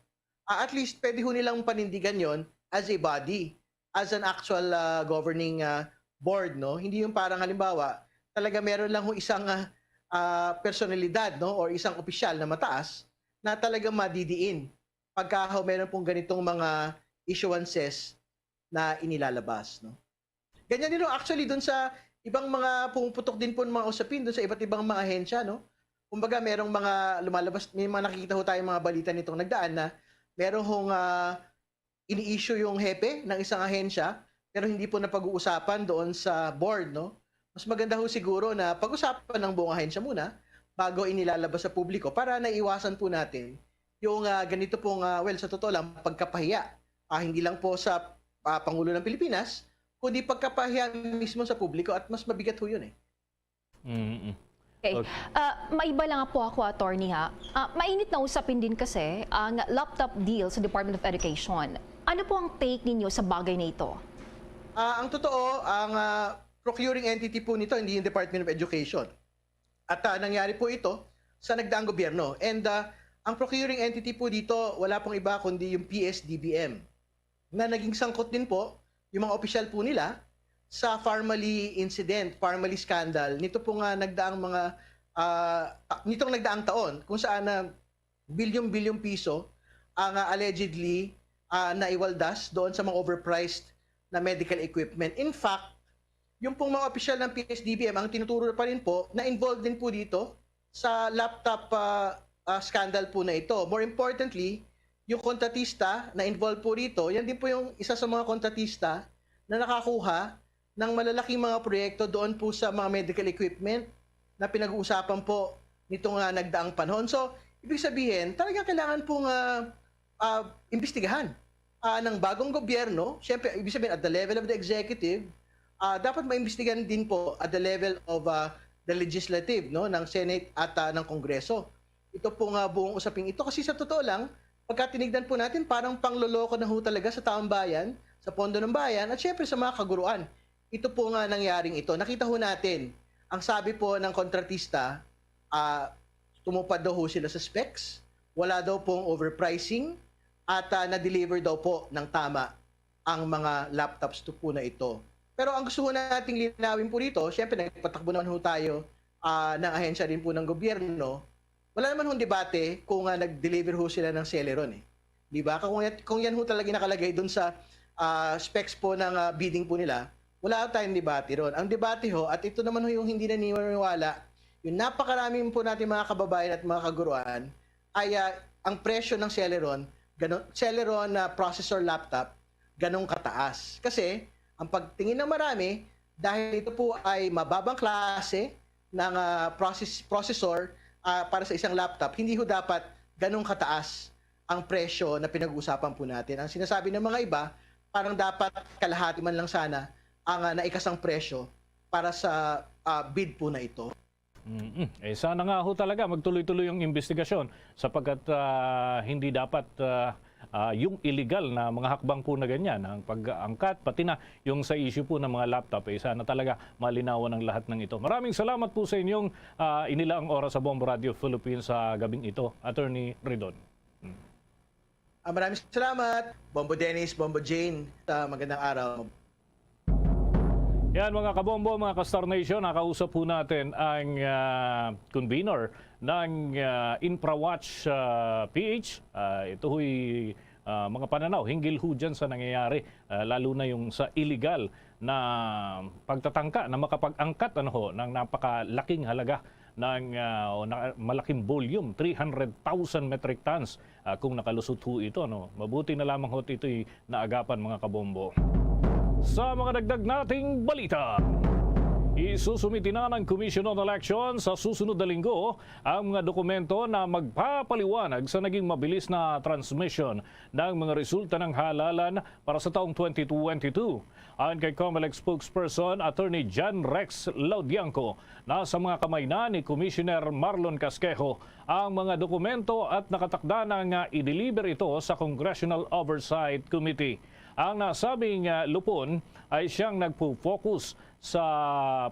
ah, at least pwede ho nilang panindigan yon as a body, as an actual, ah, governing, ah, board, no? Hindi yung parang halimbawa, talaga meron lang ho isang, ah, ah, personalidad, no, or isang opisyal na mataas na talagang madidiin pagka ho meron pong ganitong mga issuances na inilalabas, no? Ganyan din, no? Actually, dun sa ibang mga pumuputok din po ng mga usapin dun sa iba't ibang mga ahensya, no? Kumbaga, merong mga lumalabas, may mga nakikita ho tayong mga balita nitong nagdaan na merong hong, ah, ini-issue yung hepe ng isang ahensya, pero hindi po napag-uusapan doon sa board, no? Mas maganda ho siguro na pag-usapan ng buong ahensya muna bago inilalabas sa publiko para naiwasan po natin yung, ah, ganito pong, ah, well, sa totoo lang, pagkapahiya. Ah, hindi lang po sa, ah, Pangulo ng Pilipinas, kundi pagkapahiya mismo sa publiko at mas mabigat ho yun eh. Mm-mm. Okay. Okay. Ah, maiba lang po ako, attorney, ha. Ah, mainit na usapin din kasi ang laptop deal sa Department of Education. Ano po ang take ninyo sa bagay na ito? Ah, ang totoo, ang ah, procuring entity po nito hindi yung Department of Education. At ah, nangyari po ito sa nagdaang gobyerno. And ah, ang procuring entity po dito, wala pong iba kundi yung P S D B M na naging sangkot din po yung mga opisyal po nila sa Farmally incident, Farmally scandal nito po nga nagdaang mga ah, ta- nitong nagdaang taon kung saan na bilyon-bilyong piso ang ah, allegedly ah, naiwaldas doon sa mga overpriced na medical equipment. In fact, yung pong mga opisyal ng P S D B M, ang tinuturo pa rin po na involved din po dito sa laptop ah, ah, scandal po na ito. More importantly, yung kontratista na involved po rito, yan din po yung isa sa mga kontratista na nakakuha ng malalaking mga proyekto doon po sa mga medical equipment na pinag-uusapan po nitong ah, nagdaang panahon. So, ibig sabihin, talagang kailangan pong ah, ah, imbestigahan ah, ng bagong gobyerno. Siyempre, ibig sabihin, at the level of the executive, ah, dapat maimbestigahan din po at the level of ah, the legislative, no, ng Senate at ah, ng Kongreso. Ito po nga buong usaping ito kasi sa totoo lang, pagka tinignan po natin, parang pangloloko na ho talaga sa taong bayan, sa pondo ng bayan, at syempre sa mga kaguruan. Ito po nga nangyaring ito. Nakita ho natin, ang sabi po ng kontratista, ah, tumupad daw ho sila sa specs, wala daw pong overpricing, at ah, na-deliver daw po ng tama ang mga laptops to po na ito. Pero ang gusto ho nating linawin po dito, syempre nagpatakbo naman ho tayo ah, ng ahensya din po ng gobyerno, wala naman hong debate kung ah, nag-deliver ho sila ng Celeron eh. Di ba? Kung yan, kung yan ho talaga nakalagay dun sa ah, specs po ng ah, bidding po nila, wala tayong debate ron. Ang debate ho, at ito naman ho yung hindi naniniwala, yung napakaraming po natin mga kababayan at mga kaguruan, ay ah, ang presyo ng Celeron, ganun, Celeron na processor laptop, ganun kataas. Kasi, ang pagtingin ng marami, dahil ito po ay mababang klase ng ah, process, processor ah, para sa isang laptop, hindi ho dapat ganun kataas ang presyo na pinag-uusapan po natin. Ang sinasabi ng mga iba, parang dapat kalahati man lang sana ang ah, naikasang presyo para sa ah, bid po na ito. Mm-mm. Eh, sana nga ho talaga magtuloy-tuloy yung investigasyon sapagkat ah, hindi dapat ah, ah, yung illegal na mga hakbang po na ganyan, ang pag-angkat, pati na yung sa issue po ng mga laptop, eh, sana talaga malinawan ang lahat ng ito. Maraming salamat po sa inyong ah, inilaang oras sa Bombo Radio Philippines sa gabing ito, Attorney Ridon. Ah, maraming salamat, Bombo Dennis, Bombo Jane, sa magandang araw. Yan, mga kabombo, mga ka-Star Nation, nakausap po natin ang ah, convener ng ah, InfraWatch ah, P H. Ah, ito ho'y ah, mga pananaw hinggil ho dyan sa nangyayari, ah, lalo na yung sa illegal na pagtatangka na makapag-angkat, ano ho, ng napakalaking halaga ng ah, o na, malaking volume, three hundred thousand metric tons, ah, kung nakalusot ho ito, no? Mabuti na lamang ho ito'y naagapan, mga kabombo. Sa mga dagdag nating balita, isusumiti na ng Commission on Election sa susunod na linggo ang mga dokumento na magpapaliwanag sa naging mabilis na transmission ng mga resulta ng halalan para sa taong twenty twenty-two. Ayon kay Comelec spokesperson Attorney John Rex Laudianco, nasa mga kamay na ni Commissioner Marlon Casquejo ang mga dokumento at nakatakda na nga i-deliver ito sa Congressional Oversight Committee. Ang nasabing ah, lupon ay siyang nagpo-focus sa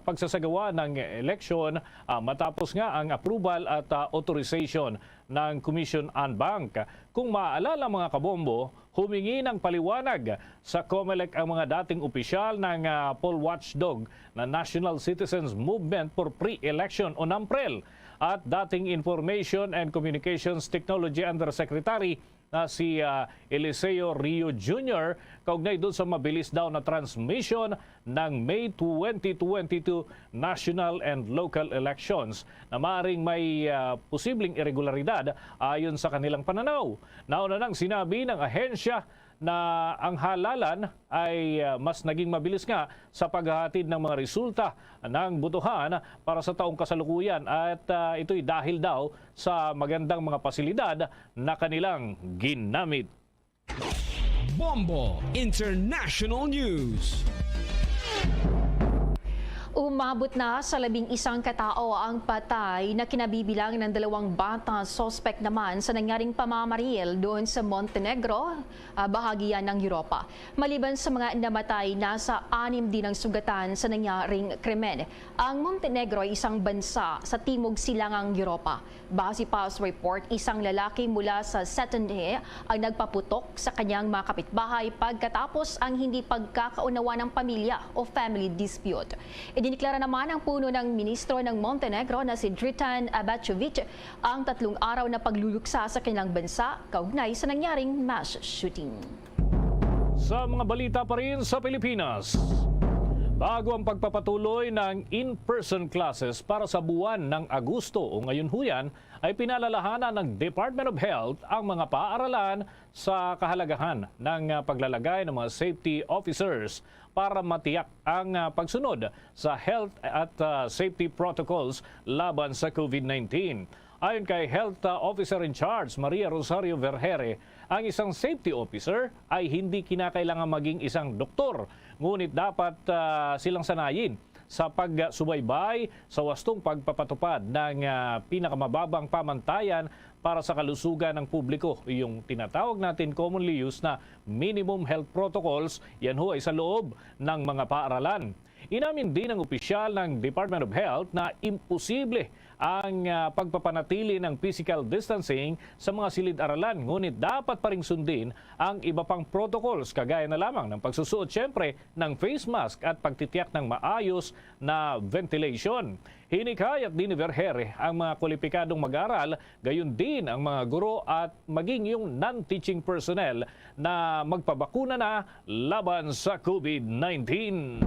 pagsasagawa ng eleksyon ah, matapos nga ang approval at ah, authorization ng Commission on Bank. Kung maaalala, mga kabombo, humingi ng paliwanag sa Comelec ang mga dating opisyal ng ah, poll watchdog na National Citizens Movement for Pre-Election o NAMPREL at dating Information and Communications Technology Undersecretary na si ah, Eliseo Rio Junior kaugnay doon sa mabilis daw na transmission ng May twenty twenty-two national and local elections na maaring may, ah, posibleng iregularidad ayon sa kanilang pananaw. Nauna nang sinabi ng ahensya na ang halalan ay, ah, mas naging mabilis nga sa paghahatid ng mga resulta ng botohan para sa taong kasalukuyan at, ah, ito'y dahil daw sa magandang mga pasilidad na kanilang ginamit. Bombo International News. Umabot na sa labing isang katao ang patay na kinabibilangan ng dalawang bata suspek naman sa nangyaring pamamaril doon sa Montenegro, ah, bahagi yan ng Europa. Maliban sa mga namatay, nasa anim din ang sugatan sa nangyaring krimen. Ang Montenegro ay isang bansa sa Timog Silangang Europa. Base pa sa report, isang lalaki mula sa Cetinje ang nagpaputok sa kanyang mga kapitbahay pagkatapos ang hindi pagkakaunawa ng pamilya o family dispute. Idiniklara naman ng puno ng ministro ng Montenegro na si Dritan Abachovic ang tatlong araw na pagluluksa sa kanilang bansa kaugnay sa nangyaring mass shooting. Sa mga balita pa rin sa Pilipinas, bago ang pagpapatuloy ng in-person classes para sa buwan ng Agosto o ngayon huyan, ay pinalalahanan ng Department of Health ang mga paaralan sa kahalagahan ng, ah, paglalagay ng mga safety officers para matiyak ang, ah, pagsunod sa health at, ah, safety protocols laban sa COVID nineteen. Ayon kay Health, ah, Officer in Charge Maria Rosario Vergere, ang isang safety officer ay hindi kinakailangan maging isang doktor, ngunit dapat, ah, silang sanayin sa pagsubaybay sa wastong pagpapatupad ng, ah, pinakamababang pamantayan para sa kalusugan ng publiko, yung tinatawag natin commonly used na minimum health protocols. Yan ho ay sa loob ng mga paaralan. Inamin din ng opisyal ng Department of Health na imposible ang, ah, pagpapanatili ng physical distancing sa mga silid-aralan, ngunit dapat pa ring sundin ang iba pang protocols, kagaya na lamang ng pagsusuot, siyempre, ng face mask at pagtitiyak ng maayos na ventilation. Hinikayat din ni Vergere ang mga kwalipikadong mag-aral, gayon din ang mga guro at maging yung non-teaching personnel na magpabakuna na laban sa COVID nineteen.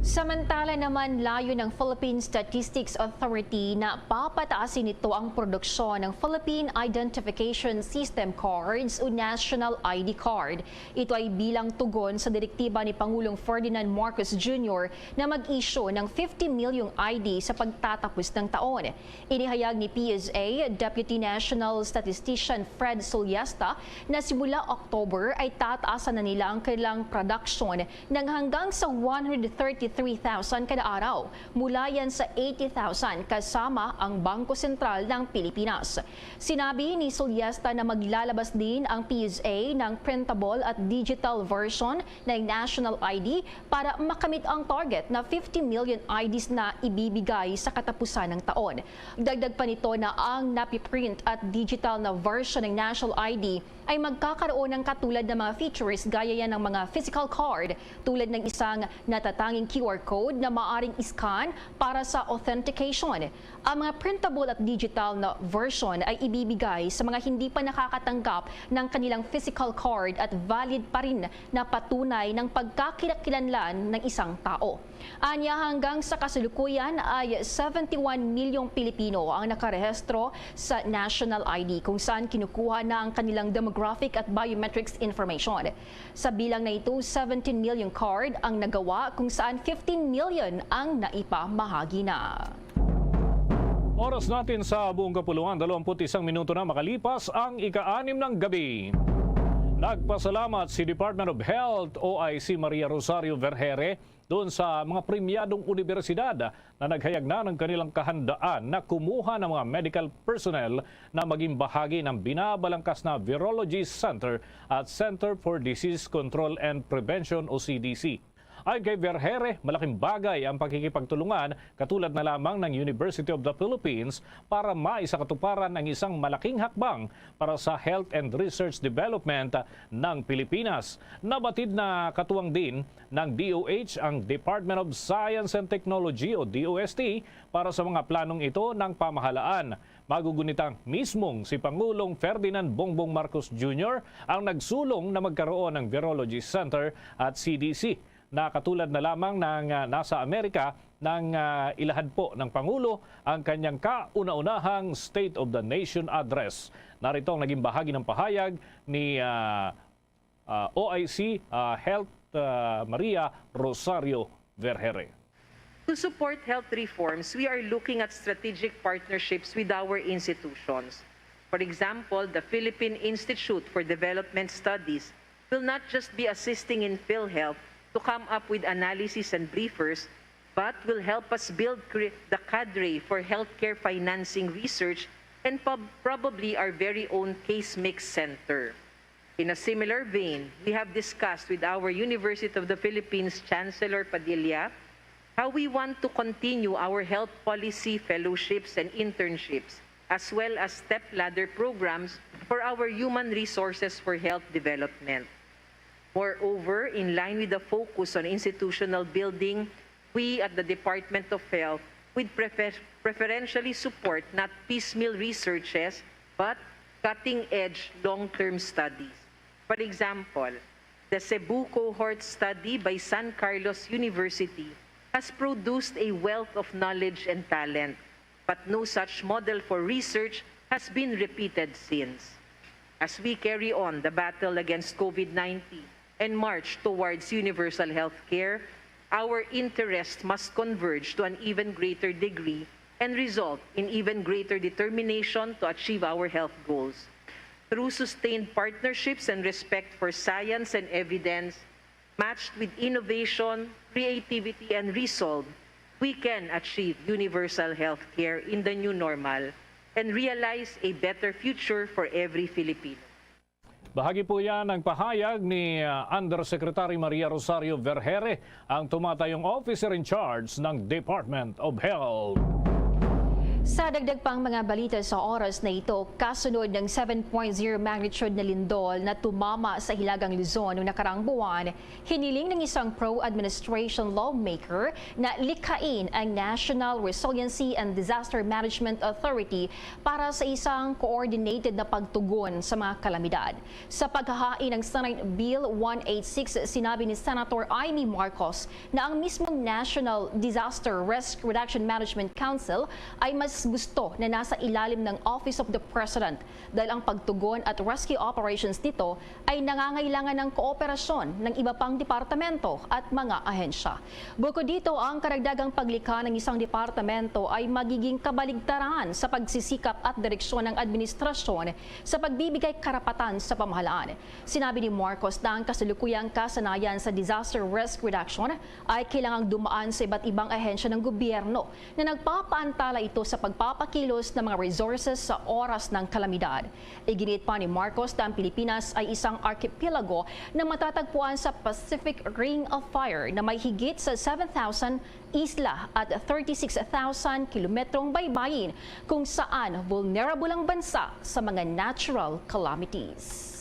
Samantala naman, layo ng Philippine Statistics Authority na papataasin nito ang produksyon ng Philippine Identification System Cards o National I D Card. Ito ay bilang tugon sa direktiba ni Pangulong Ferdinand Marcos Junior na mag-issue ng fifty million I D sa pagtatapos ng taon. Inihayag ni P S A Deputy National Statistician Fred Sulyesta na simula October ay tataasan na nila ang kanilang production ng hanggang sa one hundred thirty-three thousand kada araw, mula yan sa eighty thousand kasama ang Bangko Sentral ng Pilipinas. Sinabi ni Sulyesta na maglalabas din ang P S A ng printable at digital version ng National I D para makamit ang target na fifty million I Ds na ibibigay sa katapusan ng taon. Dagdag pa nito na ang napiprint at digital na version ng National I D ay magkakaroon ng katulad na mga features gaya yan ng mga physical card, tulad ng isang natatanging Q R code na maaring i-scan para sa authentication. Ang mga printable at digital na version ay ibibigay sa mga hindi pa nakakatanggap ng kanilang physical card at valid pa rin na patunay ng pagkakilakilanlan ng isang tao. Anya, hanggang sa kasalukuyan ay seventy-one milyong Pilipino ang nakarehistro sa National I D, kung saan kinukuha na ang kanilang demographic at biometrics information. Sa bilang na ito, seventeen million card ang nagawa, kung saan fifteen million ang naipamahagi na. Oras natin sa buong kapuluan, dalawampu't isang minuto na makalipas ang ika-anim ng gabi. Nagpasalamat si Department of Health, O I C Maria Rosario Vergere, doon sa mga premyadong unibersidad na naghayag na ng kanilang kahandaan na kumuha ng mga medical personnel na maging bahagi ng binabalangkas na Virology Center at Center for Disease Control and Prevention o C D C. Ayon kay Vergere, malaking bagay ang pakikipagtulungan katulad na lamang ng University of the Philippines para maisakatuparan ang isang malaking hakbang para sa health and research development ng Pilipinas. Nabatid na katuwang din ng D O H ang Department of Science and Technology o D O S T para sa mga planong ito ng pamahalaan. Magugunitang mismong si Pangulong Ferdinand Bongbong Marcos Junior ang nagsulong na magkaroon ng Virology Center at C D C. na katulad na lamang ng, ah, nasa Amerika, nang, ah, ilahad po ng Pangulo ang kanyang kauna-unahang State of the Nation Address. Narito ang naging bahagi ng pahayag ni, ah, ah, O I C, ah, Health, ah, Maria Rosario Vergeire. To support health reforms, we are looking at strategic partnerships with our institutions. For example, the Philippine Institute for Development Studies will not just be assisting in PhilHealth to come up with analysis and briefers, but will help us build cre-, the cadre for healthcare financing research and pub-, probably our very own case mix center. In a similar vein, we have discussed with our University of the Philippines Chancellor Padilla how we want to continue our health policy fellowships and internships, as well as stepladder programs for our human resources for health development. Moreover, in line with the focus on institutional building, we at the Department of Health would prefer-, preferentially support not piecemeal researches, but cutting-edge long-term studies. For example, the Cebu cohort study by San Carlos University has produced a wealth of knowledge and talent, but no such model for research has been repeated since. As we carry on the battle against COVID nineteen and march towards universal health care, our interests must converge to an even greater degree and result in even greater determination to achieve our health goals. Through sustained partnerships and respect for science and evidence, matched with innovation, creativity, and resolve, we can achieve universal health care in the new normal and realize a better future for every Filipino. Bahagi po yan ng pahayag ni, ah, Undersecretary Maria Rosario Vergeire, ang tumatayong officer in charge ng Department of Health. Sa dagdag pang mga balita sa oras na ito, kasunod ng seven point zero magnitude na lindol na tumama sa Hilagang Luzon noong nakaraang buwan, hiniling ng isang pro-administration lawmaker na likhain ang National Resiliency and Disaster Management Authority para sa isang coordinated na pagtugon sa mga kalamidad. Sa paghahain ng Senate Bill one eight six, sinabi ni Senator Imee Marcos na ang mismong National Disaster Risk Reduction Management Council ay mas gusto na nasa ilalim ng Office of the President, dahil ang pagtugon at rescue operations nito ay nangangailangan ng kooperasyon ng iba pang departamento at mga ahensya. Bukod dito, ang karagdagang paglikha ng isang departamento ay magiging kabaligtaran sa pagsisikap at direksyon ng administrasyon sa pagbibigay karapatan sa pamahalaan. Sinabi ni Marcos na ang kasalukuyang kasanayan sa disaster risk reduction ay kailangang dumaan sa iba't ibang ahensya ng gobyerno na nagpapaantala ito sa pagpapakilos ng mga resources sa oras ng kalamidad. Iginiit pa ni Marcos na ang Pilipinas ay isang arkipelago na matatagpuan sa Pacific Ring of Fire na may higit sa seven thousand isla at thirty-six thousand kilometrong baybayin, kung saan vulnerable ang bansa sa mga natural calamities.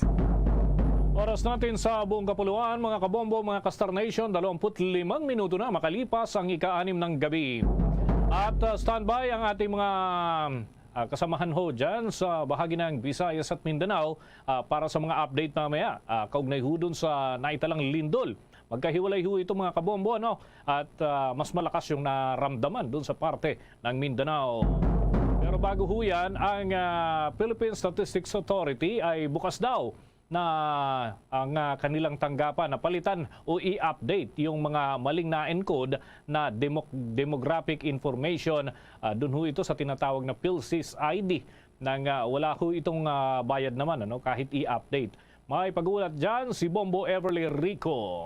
Oras natin sa buong kapuluan, mga kabombo, mga Kastar Nation, dalawampu't limang minuto na makalipas ang ika-anim ng gabi. At, ah, standby ang ating mga, ah, kasamahan ho dyan sa bahagi ng Visayas at Mindanao, ah, para sa mga update mamaya, ah, kaugnay ho dun sa naitalang lindol. Magkahiwalay ho ito, mga kabombo, ano? At, ah, mas malakas yung naramdaman dun sa parte ng Mindanao. Pero bago ho yan, ang, ah, Philippine Statistics Authority ay bukas daw na ang, ah, kanilang tanggapan na palitan o i-update yung mga maling na-encode na demo-, demographic information. Ah, dun ho ito sa tinatawag na PhilSys I D, nang, ah, wala ho itong, ah, bayad naman, ano, kahit i-update. May pag-ulat dyan si Bombo Everly Rico.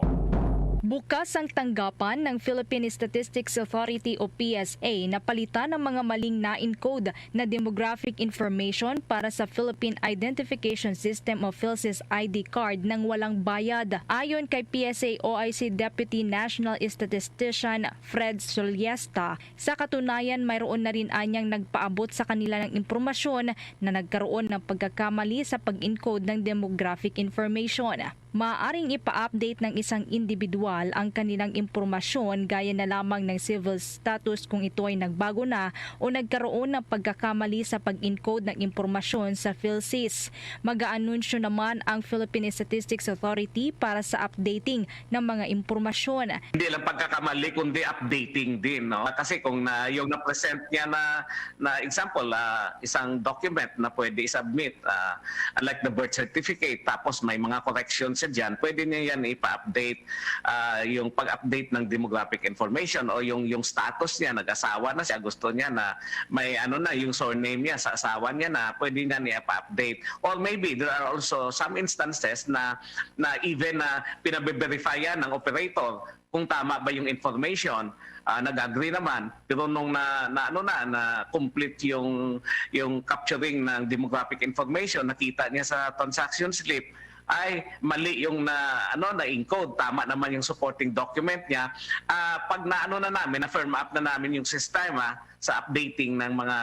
Bukas ang tanggapan ng Philippine Statistics Authority o P S A na palitan ang mga maling na-encode na demographic information para sa Philippine Identification System o PhilSys I D card nang walang bayad. Ayon kay P S A O I C Deputy National Statistician Fred Soliesta, sa katunayan, mayroon na rin anyang nagpaabot sa kanila ng impormasyon na nagkaroon ng pagkakamali sa pag-encode ng demographic information. Maaaring ipa-update ng isang individual ang kanilang impormasyon gaya na lamang ng civil status kung ito ay nagbago na o nagkaroon ng pagkakamali sa pag-encode ng impormasyon sa PhilSys. Mag-aanunsyo naman ang Philippine Statistics Authority para sa updating ng mga impormasyon. Hindi lang pagkakamali, kundi updating din, no? Kasi kung na, yung na-present niya na, na example, ah, isang document na pwede i-submit, ah, like the birth certificate, tapos may mga corrections siya dyan, pwede niya yan ipa-update. Ah, yung pag-update ng demographic information o yung, yung status niya, nag-asawa na siya, gusto niya na may ano na, yung surname niya sa asawa niya na, pwede niya niya pa-update. Or maybe there are also some instances na, na even na pinabe-verify yan ng operator kung tama ba yung information. Ah, nag-agree naman, pero nung na, na ano na, na complete yung, yung capturing ng demographic information, nakita niya sa transaction slip, ay mali yung na, ano, na-encode, tama naman yung supporting document niya. Ah, pag na ano na namin, na-firm up na namin yung sistema sa updating ng mga,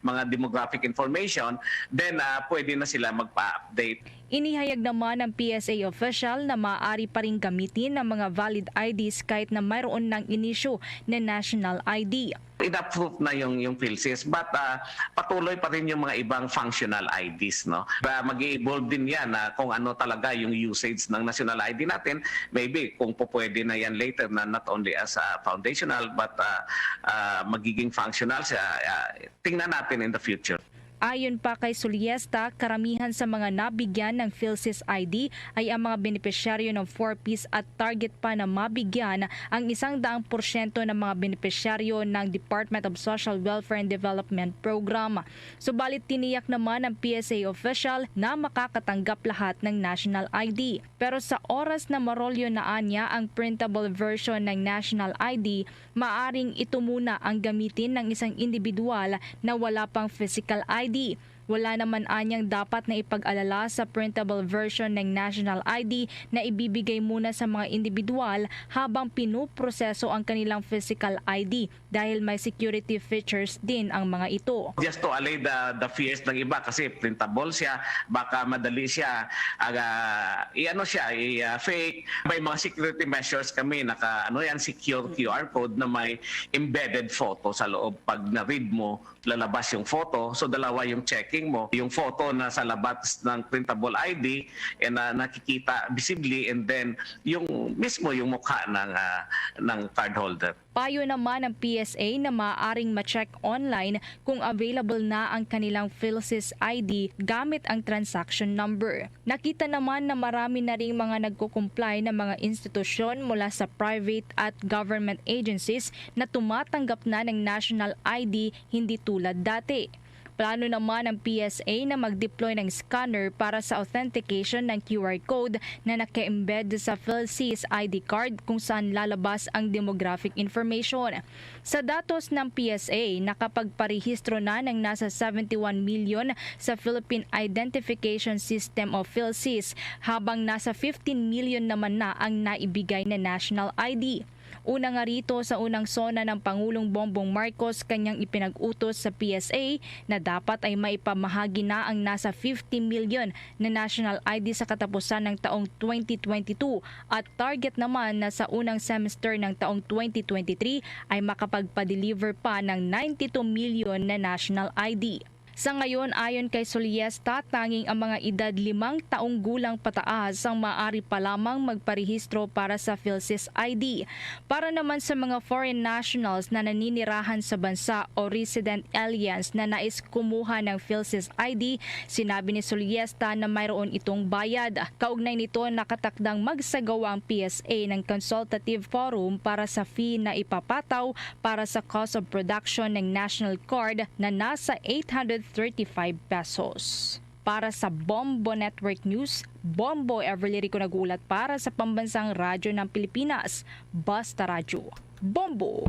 mga demographic information, then, ah, pwede na sila magpa-update. Inihayag naman ng P S A official na maaari pa ring gamitin ang mga valid I Ds kahit na mayroon ng inisyu na national I D. Ina-approve na yung, yung PhilSys, but, ah, patuloy pa rin yung mga ibang functional I Ds, no? Ba, mag-i-evolve din yan, ah, kung ano talaga yung usage ng national I D natin. Maybe kung pupwede na yan later na not only as a foundational, but, ah, ah, magiging functional siya. Ah, tingnan natin in the future. Ayon pa kay Suliesta, karamihan sa mga nabigyan ng PhilSys I D ay ang mga benepisyaryo ng four Ps at target pa na mabigyan ang isang daang porsyento ng mga benepisyaryo ng Department of Social Welfare and Development Program. Subalit, tiniyak naman ng P S A official na makakatanggap lahat ng national I D. Pero sa oras na marolyo na anya ang printable version ng national I D, maaring ito muna ang gamitin ng isang individual na wala pang physical I D. Wala naman anyang dapat na ipag-alala sa printable version ng national I D na ibibigay muna sa mga individual habang pinuproseso ang kanilang physical I D, dahil may security features din ang mga ito. Just to allay the, the fears ng iba kasi printable siya, baka madali siya, aga, i-ano siya, i-, ah, fake. May mga security measures kami, naka, ano yan, secure Q R code na may embedded photo sa loob. Pag na-read mo, lalabas yung photo. So, dalawa yung checking mo. Yung photo na sa labas ng printable I D, and, ah, nakikita visibly, and then yung mismo yung mukha ng, ah, ng cardholder. Payo naman ng P S A na maaaring ma-check online kung available na ang kanilang PhilSys I D gamit ang transaction number. Nakita naman na marami na ring mga nagko-comply na mga institusyon mula sa private at government agencies na tumatanggap na ng national I D, hindi tulad dati. Plano naman ng P S A na mag-deploy ng scanner para sa authentication ng Q R code na naka-embed sa PhilSys I D card kung saan lalabas ang demographic information. Sa datos ng P S A, nakapagparehistro na ng nasa seventy-one million sa Philippine Identification System o PhilSys, habang nasa fifteen million naman na ang naibigay na national I D. Una nga rito, sa unang SONA ng Pangulong Bongbong Marcos, kanyang ipinag-utos sa P S A na dapat ay maipamahagi na ang nasa fifty million na national I D sa katapusan ng taong twenty twenty-two, at target naman na sa unang semester ng taong twenty twenty-three ay makapagpa-deliver pa ng ninety-two million na national I D. Sa ngayon, ayon kay Soliesta, tanging ang mga edad limang taong gulang pataas ang maaari pa lamang magparehistro para sa PhilSys I D. Para naman sa mga foreign nationals na naninirahan sa bansa o resident aliens na nais kumuha ng PhilSys I D, sinabi ni Soliesta na mayroon itong bayad. Kaugnay nito, nakatakdang magsagawa ang P S A ng consultative forum para sa fee na ipapataw para sa cost of production ng national card na nasa eight hundred thirty-five pesos. Para sa Bombo Network News, Bombo Everly Rico nag-uulat para sa Pambansang Radyo ng Pilipinas, Basta Radyo. Bombo!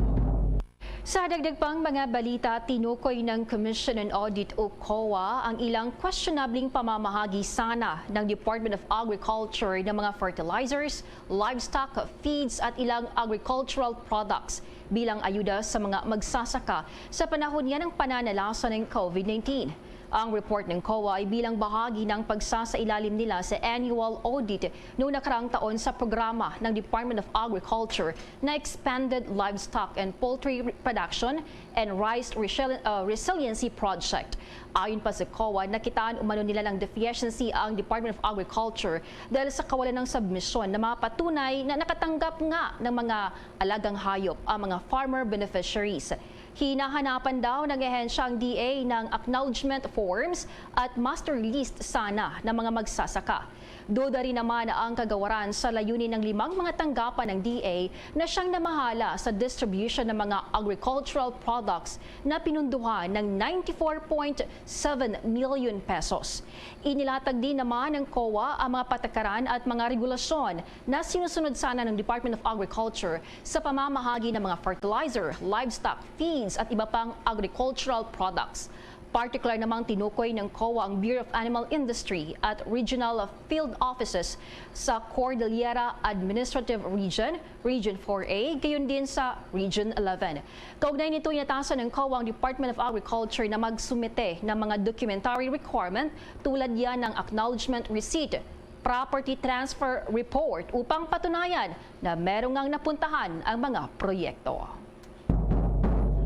Sa dagdag pang mga balita, tinukoy ng Commission on Audit o COA ang ilang questionabling pamamahagi sana ng Department of Agriculture ng mga fertilizers, livestock feeds at ilang agricultural products bilang ayuda sa mga magsasaka sa panahon niya ng pananalasa ng COVID nineteen. Ang report ng COA ay bilang bahagi ng pagsasailalim nila sa annual audit noong nakaraang taon sa programa ng Department of Agriculture na Expanded Livestock and Poultry Production and Rice Resili- uh, Resiliency Project. Ayon pa sa COA, nakitaan umano nila ng deficiency ang Department of Agriculture dahil sa kawalan ng submisyon na mapatunay na nakatanggap nga ng mga alagang hayop ang mga farmer beneficiaries. Hinahanapan daw ng ahensya ang D A ng acknowledgement forms at master list sana ng mga magsasaka. Duda rin naman ang kagawaran sa layunin ng limang mga tanggapan ng D A na siyang namahala sa distribution ng mga agricultural products na pinunduhan ng ninety-four point seven million pesos. Inilatag din naman ng COA ang mga patakaran at mga regulasyon na sinusunod sana ng Department of Agriculture sa pamamahagi ng mga fertilizer, livestock feeds at iba pang agricultural products. Partikular namang tinukoy ng COA ang Bureau of Animal Industry at regional field offices sa Cordillera Administrative Region, Region four A, gayon din sa Region eleven. Kaugnay nito, inatasan ng COA ang Department of Agriculture na magsumite ng mga documentary requirement tulad yan ng acknowledgement receipt, property transfer report upang patunayan na meron ngang napuntahan ang mga proyekto.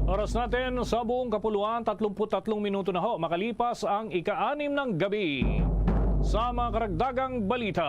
Oras natin sa buong kapuluan, tatlumpu't tatlong minuto na ho makalipas ang ika-anim ng gabi. Sa mga karagdagang balita,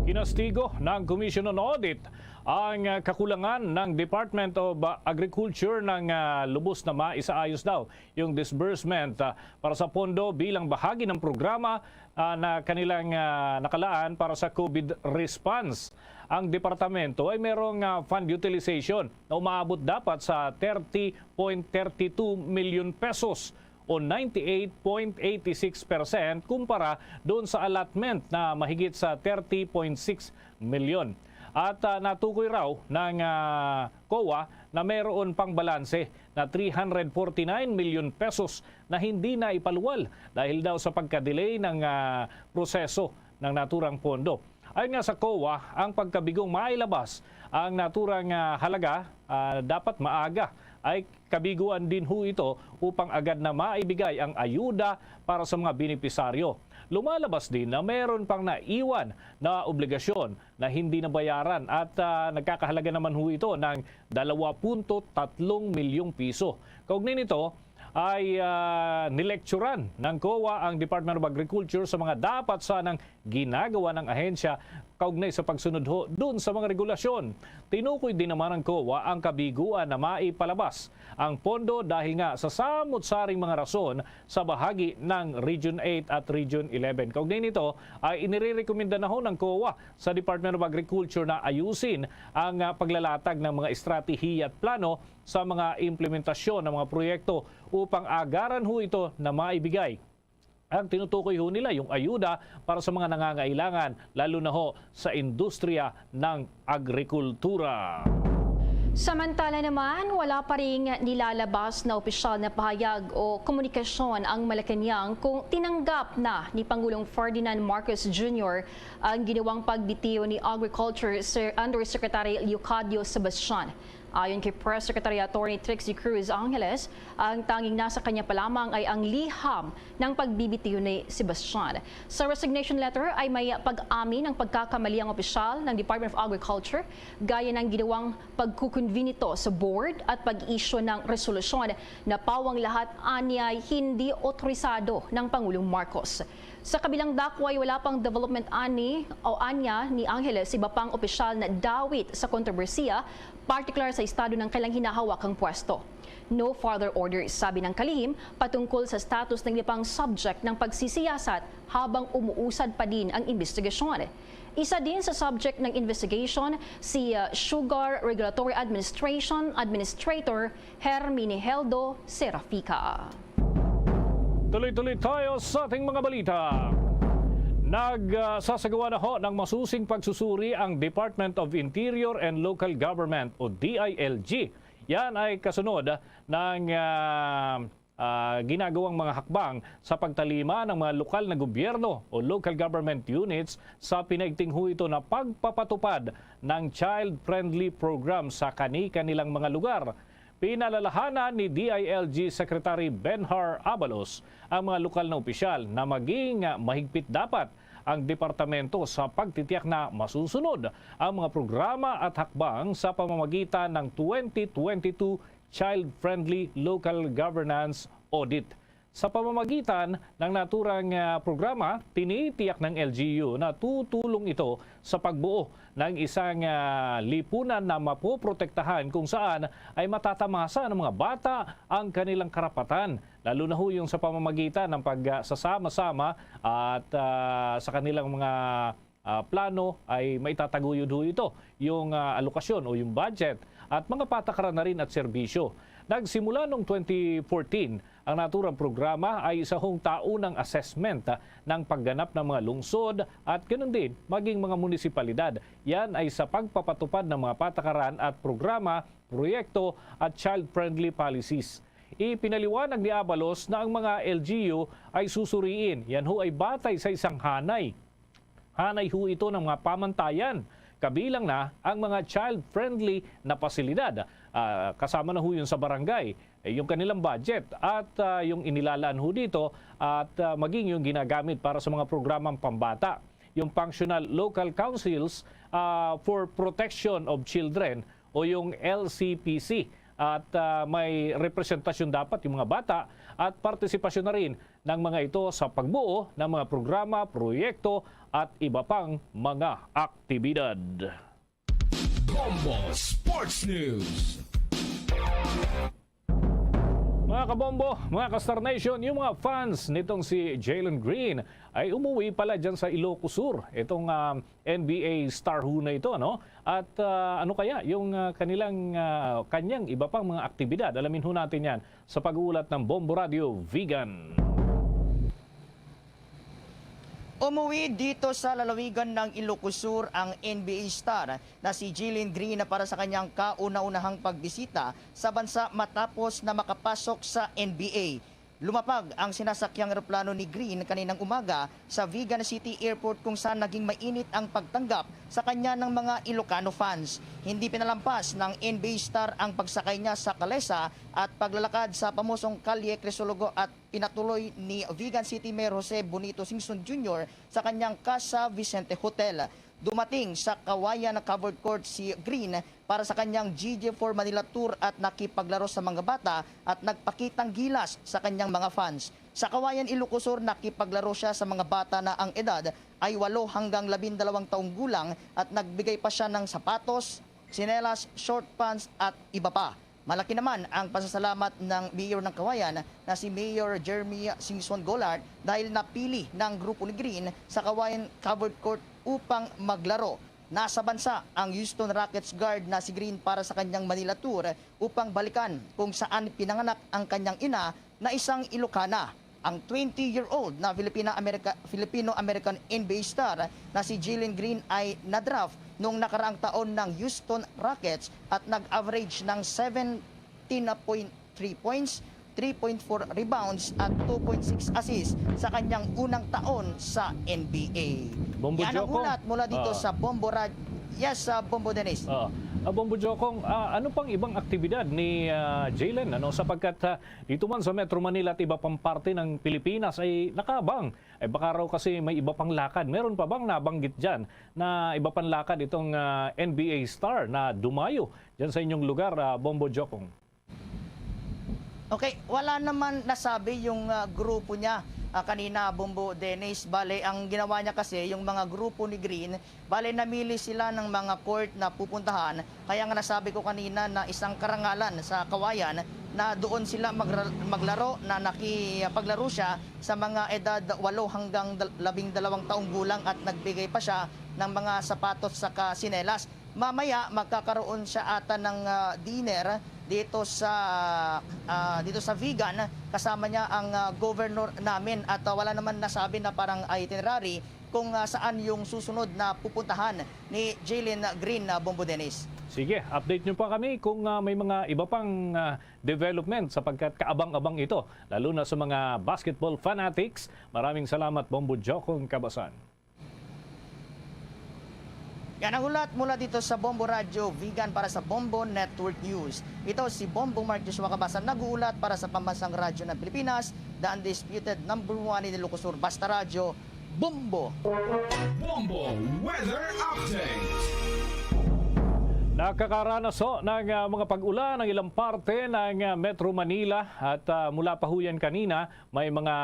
kinastigo ng Commission on Audit ang kakulangan ng Department of Agriculture ng, ah, lubos na maisaayos daw yung disbursement, ah, para sa pondo bilang bahagi ng programa, ah, na kanilang, ah, nakalaan para sa COVID response. Ang departamento ay merong, ah, fund utilization na umaabot dapat sa thirty point thirty two million pesos o ninety-eight point eight six percent kumpara doon sa allotment na mahigit sa thirty point six million. At, ah, natukoy raw ng, ah, COA na mayroon pang balanse na three hundred forty-nine million pesos na hindi na ipaluwal dahil daw sa pagka-delay ng, ah, proseso ng naturang pondo. Ayon nga sa COA, ang pagkabigong mailabas ang naturang, ah, halaga, ah, dapat maaga ay kabiguan din ho ito upang agad na maibigay ang ayuda para sa mga benepisaryo. Lumalabas din na mayroon pang naiwan na obligasyon na hindi nabayaran at, ah, nagkakahalaga naman ho ito ng dalawa punto tatlong milyong piso. Kaugnay nito ay, ah, nilekturan ng COA ang Department of Agriculture sa mga dapat sanang ginagawa ng ahensya kaugnay sa pagsunod ho dun sa mga regulasyon. Tinukoy din naman ng COA ang kabiguan na maipalabas ang pondo dahil nga sa samot-saring mga rason sa bahagi ng Region eight at Region eleven. Kaugnay nito ay inirerekomenda na ho ng COA sa Department of Agriculture na ayusin ang, ah, paglalatag ng mga estratehiya at plano sa mga implementasyon ng mga proyekto upang agaran ho ito na maibigay ang tinutukoy ho nila, yung ayuda para sa mga nangangailangan, lalo na ho sa industriya ng agrikultura. Samantala naman, wala pa ring nilalabas na opisyal na pahayag o komunikasyon ang Malacañang kung tinanggap na ni Pangulong Ferdinand Marcos Junior ang ginawang pagbitiw ni Agriculture Sir Undersecretary Leocadio Sebastian. Ayon kay Press Secretary Attorney Trixie Cruz Angeles, ang tanging nasa kanya pa lamang ay ang liham ng pagbibitiw ni Sebastian. Sa resignation letter ay may pag-amin ng pagkakamali ang opisyal ng Department of Agriculture, gaya ng ginawang pagkukunvene nito sa board at pag-issue ng resolusyon na pawang lahat anya ay hindi otorisado ng Pangulong Marcos. Sa kabilang dakwa ay wala pang development ani o anya ni Angeles iba pang opisyal na dawit sa kontrobersiya, partikular sa estado ng kailang hinahawakang pwesto. No further orders, sabi ng kalihim, patungkol sa status ng iba pang subject ng pagsisiyasat habang umuusad pa din ang investigasyon. Isa din sa subject ng investigation si, uh, Sugar Regulatory Administration Administrator Herminegildo Serafica. Tuloy-tuloy tayo sa ating mga balita. Nagsasagawa na ho ng masusing pagsusuri ang Department of Interior and Local Government o D I L G. Yan ay kasunod ng, ah, ah, ginagawang mga hakbang sa pagtalima ng mga lokal na gobyerno o local government units sa pinaigting ho ito na pagpapatupad ng child-friendly program sa kani-kanilang mga lugar. Pinalalahanan ni D I L G Secretary Benhur Abalos ang mga lokal na opisyal na maging mahigpit dapat ang departamento sa pagtitiyak na masusunod ang mga programa at hakbang sa pamamagitan ng twenty twenty-two Child-Friendly Local Governance Audit. Sa pamamagitan ng naturang, ah, programa, tinitiyak ng L G U na tutulong ito sa pagbuo ng isang, ah, lipunan na mapoprotektahan kung saan ay matatamasa ng mga bata ang kanilang karapatan, lalo na ho yung sa pamamagitan ng pagsasama-sama at, ah, sa kanilang mga ah, plano ay maitataguyod ho ito, yung, ah, alokasyon o yung budget at mga patakaran na rin at serbisyo. Nagsimula noong twenty fourteen, ang naturang programa ay isa hong taunang assessment, ah, ng pagganap ng mga lungsod at ganun din maging mga munisipalidad. Yan ay sa pagpapatupad ng mga patakaran at programa, proyekto at child-friendly policies. Ipinaliwanag ni Abalos na ang mga L G U ay susuriin. Yan ho ay batay sa isang hanay. Hanay ho ito ng mga pamantayan, kabilang na ang mga child-friendly na pasilidad. Ah, kasama na ho yun sa barangay, eh, yung kanilang budget at, ah, yung inilalaan ho dito at, ah, maging yung ginagamit para sa mga programang pambata, yung Functional Local Councils, ah, for Protection of Children o yung L C P C. At, ah, may representasyon dapat yung mga bata at partisipasyon na rin ng mga ito sa pagbuo ng mga programa, proyekto at iba pang mga aktibidad. Bombo Sports News. Mga kabombo, mga ka-Star Nation, yung mga fans nitong si Jalen Green ay umuwi pala dyan sa Ilocos Sur. Itong, ah, N B A star ho na ito, ano? At, ah, ano kaya yung, ah, kanilang, ah, kanyang iba pang mga aktibidad? Alamin ho natin yan sa pag-uulat ng Bombo Radio Vigan. Umuwi dito sa lalawigan ng Ilocos Sur ang N B A star na si Jalen Green para sa kanyang kauna-unahang pagbisita sa bansa matapos na makapasok sa N B A. Lumapag ang sinasakyang eroplano ni Green kaninang umaga sa Vigan City Airport, kung saan naging mainit ang pagtanggap sa kanya ng mga Ilocano fans. Hindi pinalampas ng N B A star ang pagsakay niya sa kalesa at paglalakad sa pamusong Kalye Crisologo at pinatuloy ni Vigan City Mayor Jose Bonito Singson Junior sa kanyang Casa Vicente Hotel. Dumating sa Kawayan Covered Court si Green para sa kanyang G J four Manila Tour at nakipaglaro sa mga bata at nagpakitang gilas sa kanyang mga fans. Sa Kawayan, Ilocos Sur, nakipaglaro siya sa mga bata na ang edad ay walo hanggang labindalawang taong gulang at nagbigay pa siya ng sapatos, tsinelas, short pants at iba pa. Malaki naman ang pasasalamat ng Mayor ng Kawayan na si Mayor Jeremy Singson Golart dahil napili ng grupo ni Green sa Kawayan Covered Court upang maglaro. Nasa bansa ang Houston Rockets guard na si Green para sa kanyang Manila tour upang balikan kung saan pinanganak ang kanyang ina na isang Ilocana. Ang twenty-year-old na Filipina-America-, Filipino-American N B A star na si Jalen Green ay na-draft noong nakaraang taon ng Houston Rockets at nag-average ng seventeen point three points, three point four rebounds at two point six assists sa kanyang unang taon sa N B A. Bombo Yan ang Jokong. Hulat mula dito Ah. sa Bombo Rad-, yes, sa Bombo Dennis. Ah, ah, Bombo Jokong, ah, ano pang ibang aktibidad ni, ah, Jalen, ano? Sapagkat, ah, dito man sa Metro Manila at iba pang parte ng Pilipinas ay nakaabang. Ay baka raw kasi may iba pang lakad. Meron pa bang nabanggit dyan na iba pang lakad itong, ah, N B A star na dumayo dyan sa inyong lugar, ah, Bombo Jokong? Okay, wala naman nasabi yung, ah, grupo niya, ah, kanina, Bombo Dennis. Bale, ang ginawa niya kasi, yung mga grupo ni Green, bale, namili sila ng mga court na pupuntahan. Kaya nga nasabi ko kanina na isang karangalan sa Kawayan na doon sila magra-, maglaro, na nakipaglaro siya sa mga edad walo hanggang dal-, labing dalawang taong gulang at nagbigay pa siya ng mga sapatos saka sinelas. Mamaya, magkakaroon siya ata ng, ah, dinner dito sa, ah, dito sa Vigan. Kasama niya ang, ah, governor namin at, ah, wala naman nasabi na parang itinerary kung, ah, saan yung susunod na pupuntahan ni Jalen Green, ah, Bombo Dennis. Sige, update niyo pa kami kung, ah, may mga iba pang, ah, development sapagkat kaabang-abang ito, lalo na sa mga basketball fanatics. Maraming salamat, Bombo Jokong Kabasan. Yan ang ulat mula dito sa Bombo Radyo Vigan para sa Bombo Network News. Ito si Bombo Mark Joshua Cabasa, nag-uulat para sa Pambansang Radyo ng Pilipinas, the undisputed number one in Ilocos Sur, Basta Radyo, Bombo! Bombo Weather Update. Nakakaranaso ng, ah, mga pag-ulan ang ilang parte ng, ah, Metro Manila at, ah, mula pa ho yan kanina, may mga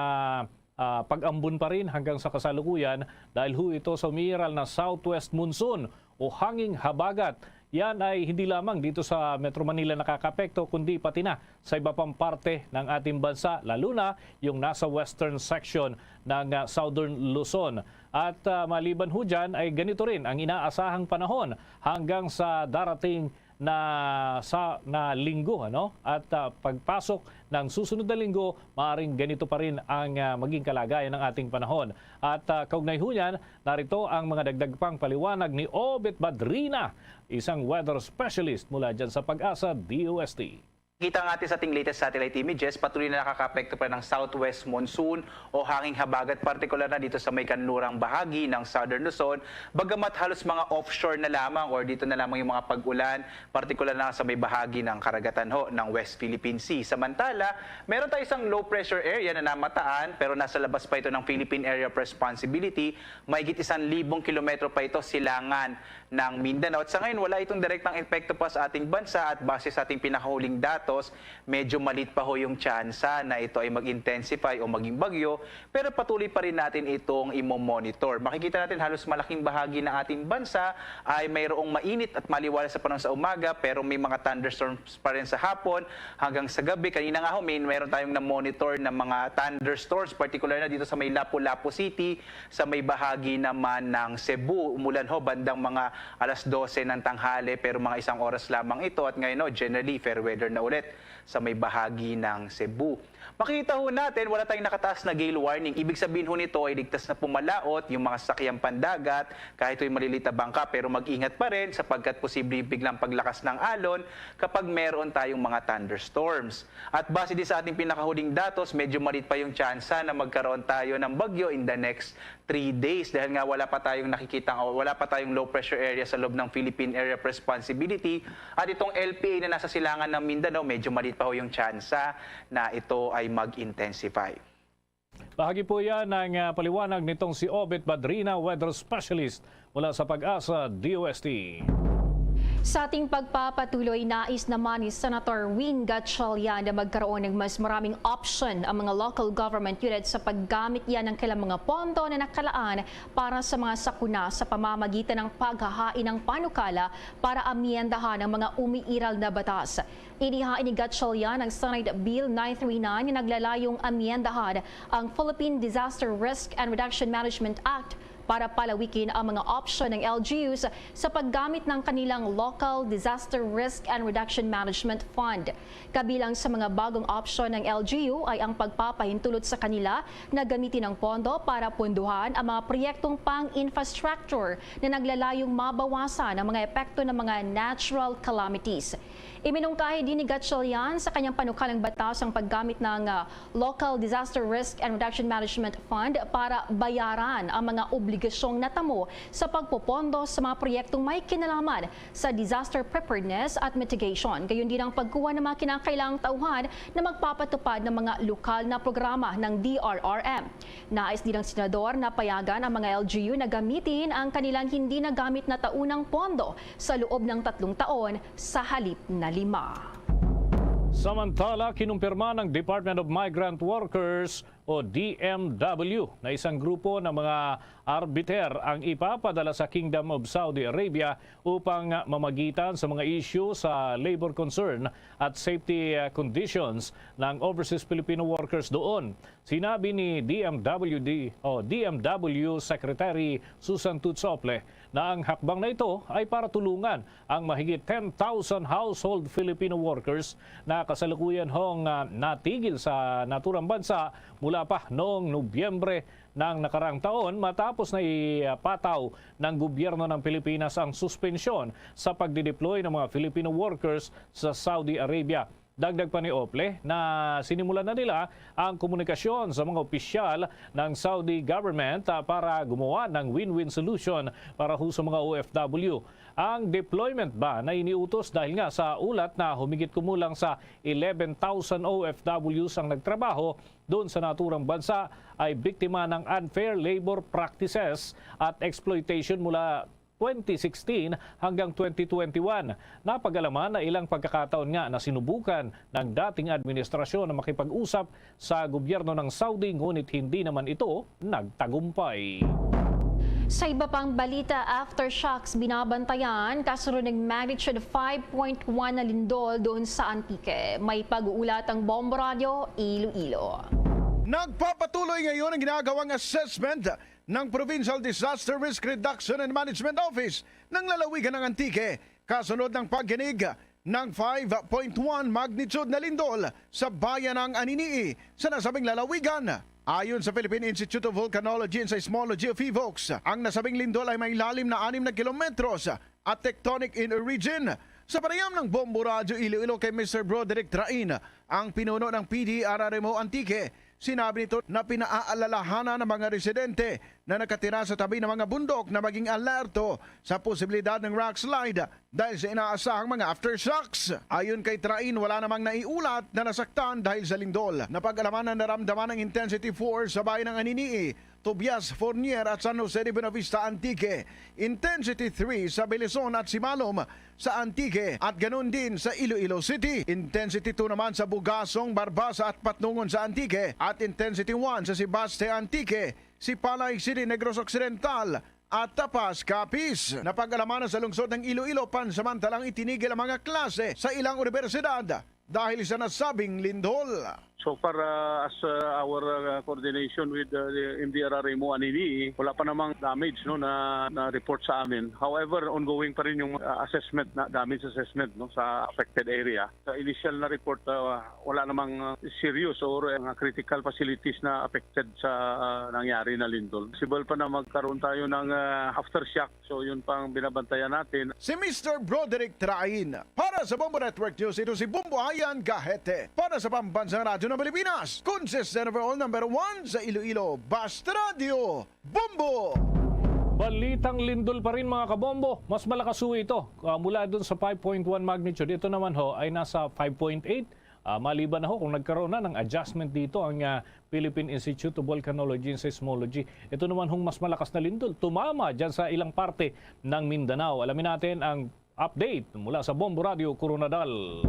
ah, pag-ambon pa rin hanggang sa kasalukuyan dahil ho ito sa umiiral na southwest monsoon o hanging habagat. Yan ay hindi lamang dito sa Metro Manila nakakaapekto, kundi pati na sa iba pang parte ng ating bansa, lalo na yung nasa western section ng, ah, southern Luzon. At, ah, maliban ho dyan ay ganito rin ang inaasahang panahon hanggang sa darating na sa, na linggo, ano? At, ah, pagpasok ng susunod na linggo, maaring ganito pa rin ang, ah, maging kalagayan ng ating panahon. At, ah, kaugnay ho niyan, narito ang mga dagdag pang paliwanag ni Obet Badrina, isang weather specialist mula dyan sa Pag-asa D O S T. Kita nga natin sa ating latest satellite images, patuloy na nakakaapekto pa ng southwest monsoon o hanging habagat, partikular na dito sa may kanlurang bahagi ng Southern Luzon, bagamat halos mga offshore na lamang or dito na lamang yung mga pag-ulan, partikular na sa may bahagi ng karagatan ho ng West Philippine Sea. Samantala, meron tayo isang low pressure area na namataan, pero nasa labas pa ito ng Philippine Area of Responsibility. Mahigit isang libong kilometro pa ito silangan ng Mindanao. At sa ngayon, wala itong direktang epekto pa sa ating bansa at base sa ating pinakahuling datos, medyo malit pa ho yung tsansa na ito ay mag-intensify o maging bagyo, pero patuloy pa rin natin itong imo-monitor. Makikita natin halos malaking bahagi ng ating bansa ay mayroong mainit at maliwalas sa panahon sa umaga, pero may mga thunderstorms pa rin sa hapon hanggang sa gabi. Kanina nga ho, may, mayroon tayong na-monitor na mga thunderstorms, particular na dito sa may Lapu-Lapu City, sa may bahagi naman ng Cebu. Umulan ho bandang mga alas dose ng tanghali, pero mga isang oras lamang ito. At ngayon, no, generally, fair weather na ulit sa may bahagi ng Cebu. Makikita ho natin, wala tayong nakataas na gale warning. Ibig sabihin ho nito ay ligtas na pumalaot yung mga sasakyang pandagat, kahit ho'y maliliit na bangka, pero mag-ingat pa rin sapagkat posibleng biglang paglakas ng alon kapag meron tayong mga thunderstorms. At base din sa ating pinakahuling datos, medyo malit pa yung tsansa na magkaroon tayo ng bagyo in the next three days dahil nga wala pa tayong nakikita o wala pa tayong low pressure area sa loob ng Philippine Area of Responsibility. At itong L P A na nasa silangan ng Mindanao, medyo malit pa ho yung tsansa na ito ay mag-intensify. Bahagi po yan ng, ah, paliwanag nitong si Obet Badrina, weather specialist mula sa Pag-asa D O S T. Sa ating pagpapatuloy, nais naman ni Senator Win Gatchalian na magkaroon ng mas maraming option ang mga local government units sa paggamit yan ng kailang mga pondo na nakalaan para sa mga sakuna sa pamamagitan ng paghahain ng panukala para amyendahan ang mga umiiral na batas. Inihain ni Gatchalian ang Senate Bill nine three nine na naglalayong amyendahan ang Philippine Disaster Risk and Reduction Management Act para palawikin ang mga opsyon ng L G Us sa paggamit ng kanilang Local Disaster Risk and Reduction Management Fund. Kabilang sa mga bagong opsyon ng L G U ay ang pagpapahintulot sa kanila na gamitin ang pondo para punduhan ang mga proyektong pang-infrastructure na naglalayong mabawasan ang mga epekto ng mga natural calamities. Iminungkahi din ni Gatchalian sa kanyang panukalang batas ang paggamit ng, ah, Local Disaster Risk and Reduction Management Fund para bayaran ang mga obligasyong natamo sa pagpopondo sa mga proyektong may kinalaman sa disaster preparedness at mitigation, gayon din ang pagkuha ng mga kinakailangang tauhan na magpapatupad ng mga lokal na programa ng D R R M. Nais din ng senador na payagan ang mga L G U na gamitin ang kanilang hindi nagamit na taunang pondo sa loob ng tatlong taon sa halip na lima. Samantala, kinumpirma ng Department of Migrant Workers o D M W na isang grupo ng mga arbiter ang ipapadala sa Kingdom of Saudi Arabia upang mamagitan sa mga isyu sa labor concern at safety, uh, conditions ng overseas Filipino workers doon. Sinabi ni D M W D o D M W Secretary Susan Tutsople na ang hakbang na ito ay para tulungan ang mahigit ten thousand household Filipino workers na kasalukuyan hong, ah, natigil sa naturang bansa mula pa noong Nobyembre ng nakaraang taon, matapos na ipataw ng gobyerno ng Pilipinas ang suspensyon sa pagdideploy ng mga Filipino workers sa Saudi Arabia. Dagdag pa ni Ople na sinimulan na nila ang komunikasyon sa mga opisyal ng Saudi government, ah, para gumawa ng win-win solution para ho sa mga O F W. Ang deployment ban ay iniutos dahil nga sa ulat na humigit kumulang sa eleven thousand O F Ws ang nagtrabaho doon sa naturang bansa ay biktima ng unfair labor practices at exploitation mula twenty sixteen hanggang twenty twenty-one. Napag-alaman na ilang pagkakataon nga na sinubukan ng dating administrasyon na makipag-usap sa gobyerno ng Saudi, ngunit hindi naman ito nagtagumpay. Sa iba pang balita, aftershocks binabantayan kasunod ng magnitude five point one na lindol doon sa Antique. May pag-uulat ang Bombo Radyo Iloilo. Nagpapatuloy ngayon ang ginagawang assessment ng Provincial Disaster Risk Reduction and Management Office ng lalawigan ng Antique, kasunod ng pagkinig ng five point one magnitude na lindol sa bayan ng Anini-y sa nasabing lalawigan. Ayon sa Philippine Institute of Volcanology and Seismology o PHIVOLCS, ang nasabing lindol ay may lalim na anim na kilometros at tectonic in origin. Sa panayam ng Bombo Radyo Iloilo kay Mister Broderick Train, ang pinuno ng P D R R M O Antique, sinabi nito na pinaaalalahanan ng mga residente na nakatira sa tabi ng mga bundok na maging alerto sa posibilidad ng rock slide dahil sa inaasahang mga aftershocks. Ayon kay Train, wala namang naiulat na nasaktan dahil sa lindol. Napag-alaman na naramdaman ang intensity four sa bayan ng Anini-y, Tobias Fornier at San Jose de Buenavista, Antique. Intensity three sa Belison at Simalom sa Antique at ganun din sa Iloilo City. Intensity two naman sa Bugasong, Barbaza at Patnongon sa Antique at Intensity one sa Sebaste, Antique, Sipalay City, Negros Occidental at Tapas, Capiz. Napag-alaman na sa lungsod ng Iloilo, pansamantalang itinigil ang mga klase sa ilang unibersidad dahil sa nasabing lindol. So far, uh, as, uh, our, uh, coordination with, uh, the M D R R M O Anini, wala pa namang damage, no, na, na report sa amin. However, ongoing pa rin yung, uh, assessment na, damage assessment, no, sa affected area. Sa initial na report, uh, wala namang, uh, serious or, uh, mga critical facilities na affected sa, uh, nangyari na lindol. Possible pa na magkaroon tayo ng, uh, aftershock. So, yun pa ang binabantayan natin. Si Mister Broderick Train. Para sa Bombo Network News, ito si Bombo Ayan Gahete. Para sa Pambansang Radyo ng Pilipinas, consistent overall number one sa Iloilo, Basta Radyo, Bombo! Balitang lindol pa rin, mga kabombo. Mas malakas ho ito, ah, mula dun sa five point one magnitude. Ito naman ho ay nasa five point eight. Ah, maliban na ho kung nagkaroon na ng adjustment dito ang, ah, Philippine Institute of Volcanology and Seismology. Ito naman hong mas malakas na lindol tumama dyan sa ilang parte ng Mindanao. Alamin natin ang update mula sa Bombo Radio Koronadal.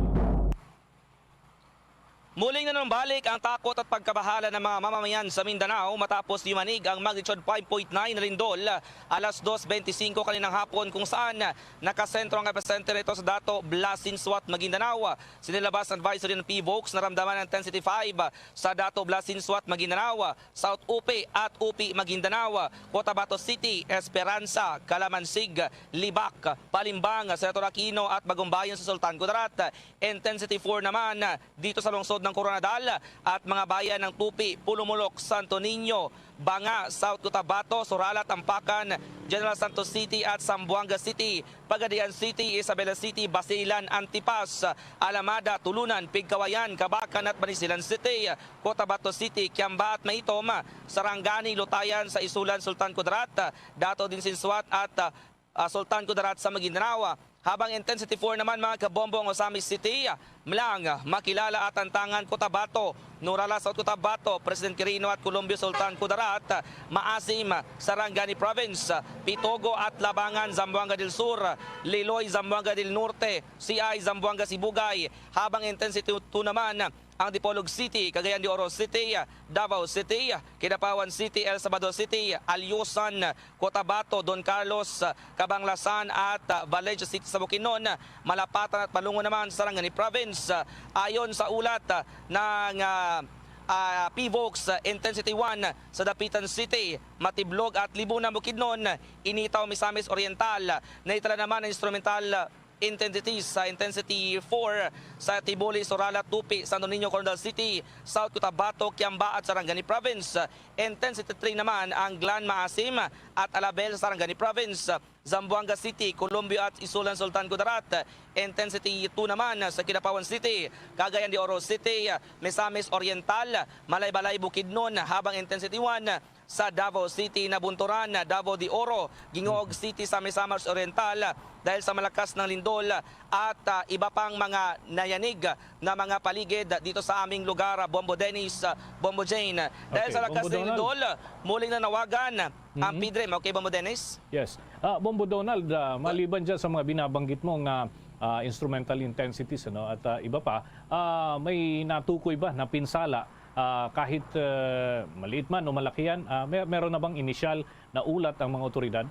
Muling nanumbalik ang takot at pagkabahala ng mga mamamayan sa Mindanao matapos yumanig ang magnitude five point nine na lindol alas dos bente singko kaninang hapon, kung saan nakasentro ang epicenter nito sa Dato, Blasinsuat, Maguindanao. Sinilabas ang advisory ng PHIVOLCS, naramdaman ang intensity five sa Dato, Blasinsuat, Maguindanao, South Upi at Upi, Maguindanao, Cotabato City, Esperanza, Calamansig, Libak, Palimbang, Senator Aquino at Bagumbayan sa Sultan Kudarat. Intensity four naman dito sa lungsod ng Koronadal at mga bayan ng Tupi, Pulumulok, Santo Niño, Banga, South Cotabato, Surallah, Tampakan, General Santos City at Zamboanga City, Pagadian City, Isabela City, Basilan, Antipas, Alamada, Tulunan, Pigkawayan, Kabacan at Banisilan City, Cotabato City, Kiamba at Maitom, Sarangani, Lutayan, sa Isulan, Sultan Kudarat, Dato, Dinsinsuat at, ah, Sultan Kudarat sa Maguindanao. Habang intensity four naman, mga kabombo, ang Ozamiz City, Mlang, Makilala at Antangan, Cotabato, Nurala, South Cotabato, President Quirino at Colombio, Sultan Kudarat, Maasim, Sarangani Province, Pitogo at Labangan, Zamboanga del Sur, Liloy, Zamboanga del Norte, C I, Zamboanga Sibugay, habang intensity two naman ang Dipolog City, Cagayan de Oro City, Davao City, Kidapawan City, El Salvador City, Alyusan, Cotabato, Don Carlos, Cabanglasan at, ah, Valencia City sa Bukidnon, Malapatan at Malungon naman sa Sarangani Province. Ayon sa ulat, ah, ng, ah, ah, PHIVOLCS, ah, Intensity one sa Dapitan City, Matiblog at Libuna, Bukidnon, Initaw, Misamis Oriental. Naitala naman ang instrumental, ah, Intensity sa Intensity four sa Tiboli, Surallah, Tupi, Santo Niño, Coronadal City, South Cotabato, Kiamba at Sarangani Province. Intensity three naman ang Glan, Maasim at Alabel sa Sarangani Province. Zamboanga City, Colombio at Isulan, Sultan Kudarat. Intensity two naman sa Kidapawan City, Cagayan de Oro City, Misamis Oriental, Malaybalay, Bukidnon, habang intensity one sa Davao City, Nabunturan, Davao de Oro, Guingaog City sa Misamis Oriental dahil sa malakas ng lindol at, ah, iba pang mga nayanig na mga paligid dito sa aming lugar, ah, Bombo Dennis, ah, Bombo Jane. Dahil Okay, sa lakas Bombo ng Donald. lindol, muling nanawagan ang Mhm. PDRIM. Okay, Bombo Dennis? Yes. Ah, Bombo Donald, ah, maliban dyan sa mga binabanggit mo nga, ah, instrumental intensities, ano, at, ah, iba pa, ah, may natukoy ba na pinsala, ah, kahit, ah, maliit man o malaki yan, ah, may, meron na bang inisyal na ulat ang mga otoridad?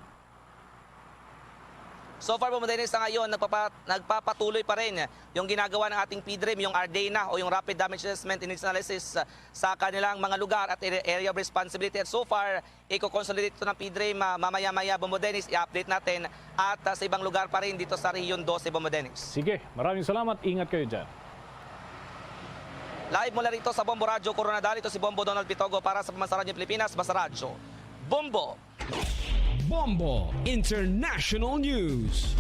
So far, Bombo Dennis, sa ngayon, nagpapa-, nagpapatuloy pa rin yung ginagawa ng ating PDRIM, yung ARDENA o yung Rapid Damage Assessment and Needs Analysis, ah, sa kanilang mga lugar at area, area of responsibility. At so far, i-consolidate ito ng PDRIM, ah, mamaya-maya, Bombo Dennis, i-update natin. At, ah, sa ibang lugar pa rin dito sa Region twelve, Bombo Dennis. Sige, maraming salamat. Ingat kayo dyan. Live mula rito sa Bombo Radyo Koronadal, ito si Bombo Donald Pitogo para sa Pamasaran ng Pilipinas, Basta Radyo. Bombo! Bombo International News.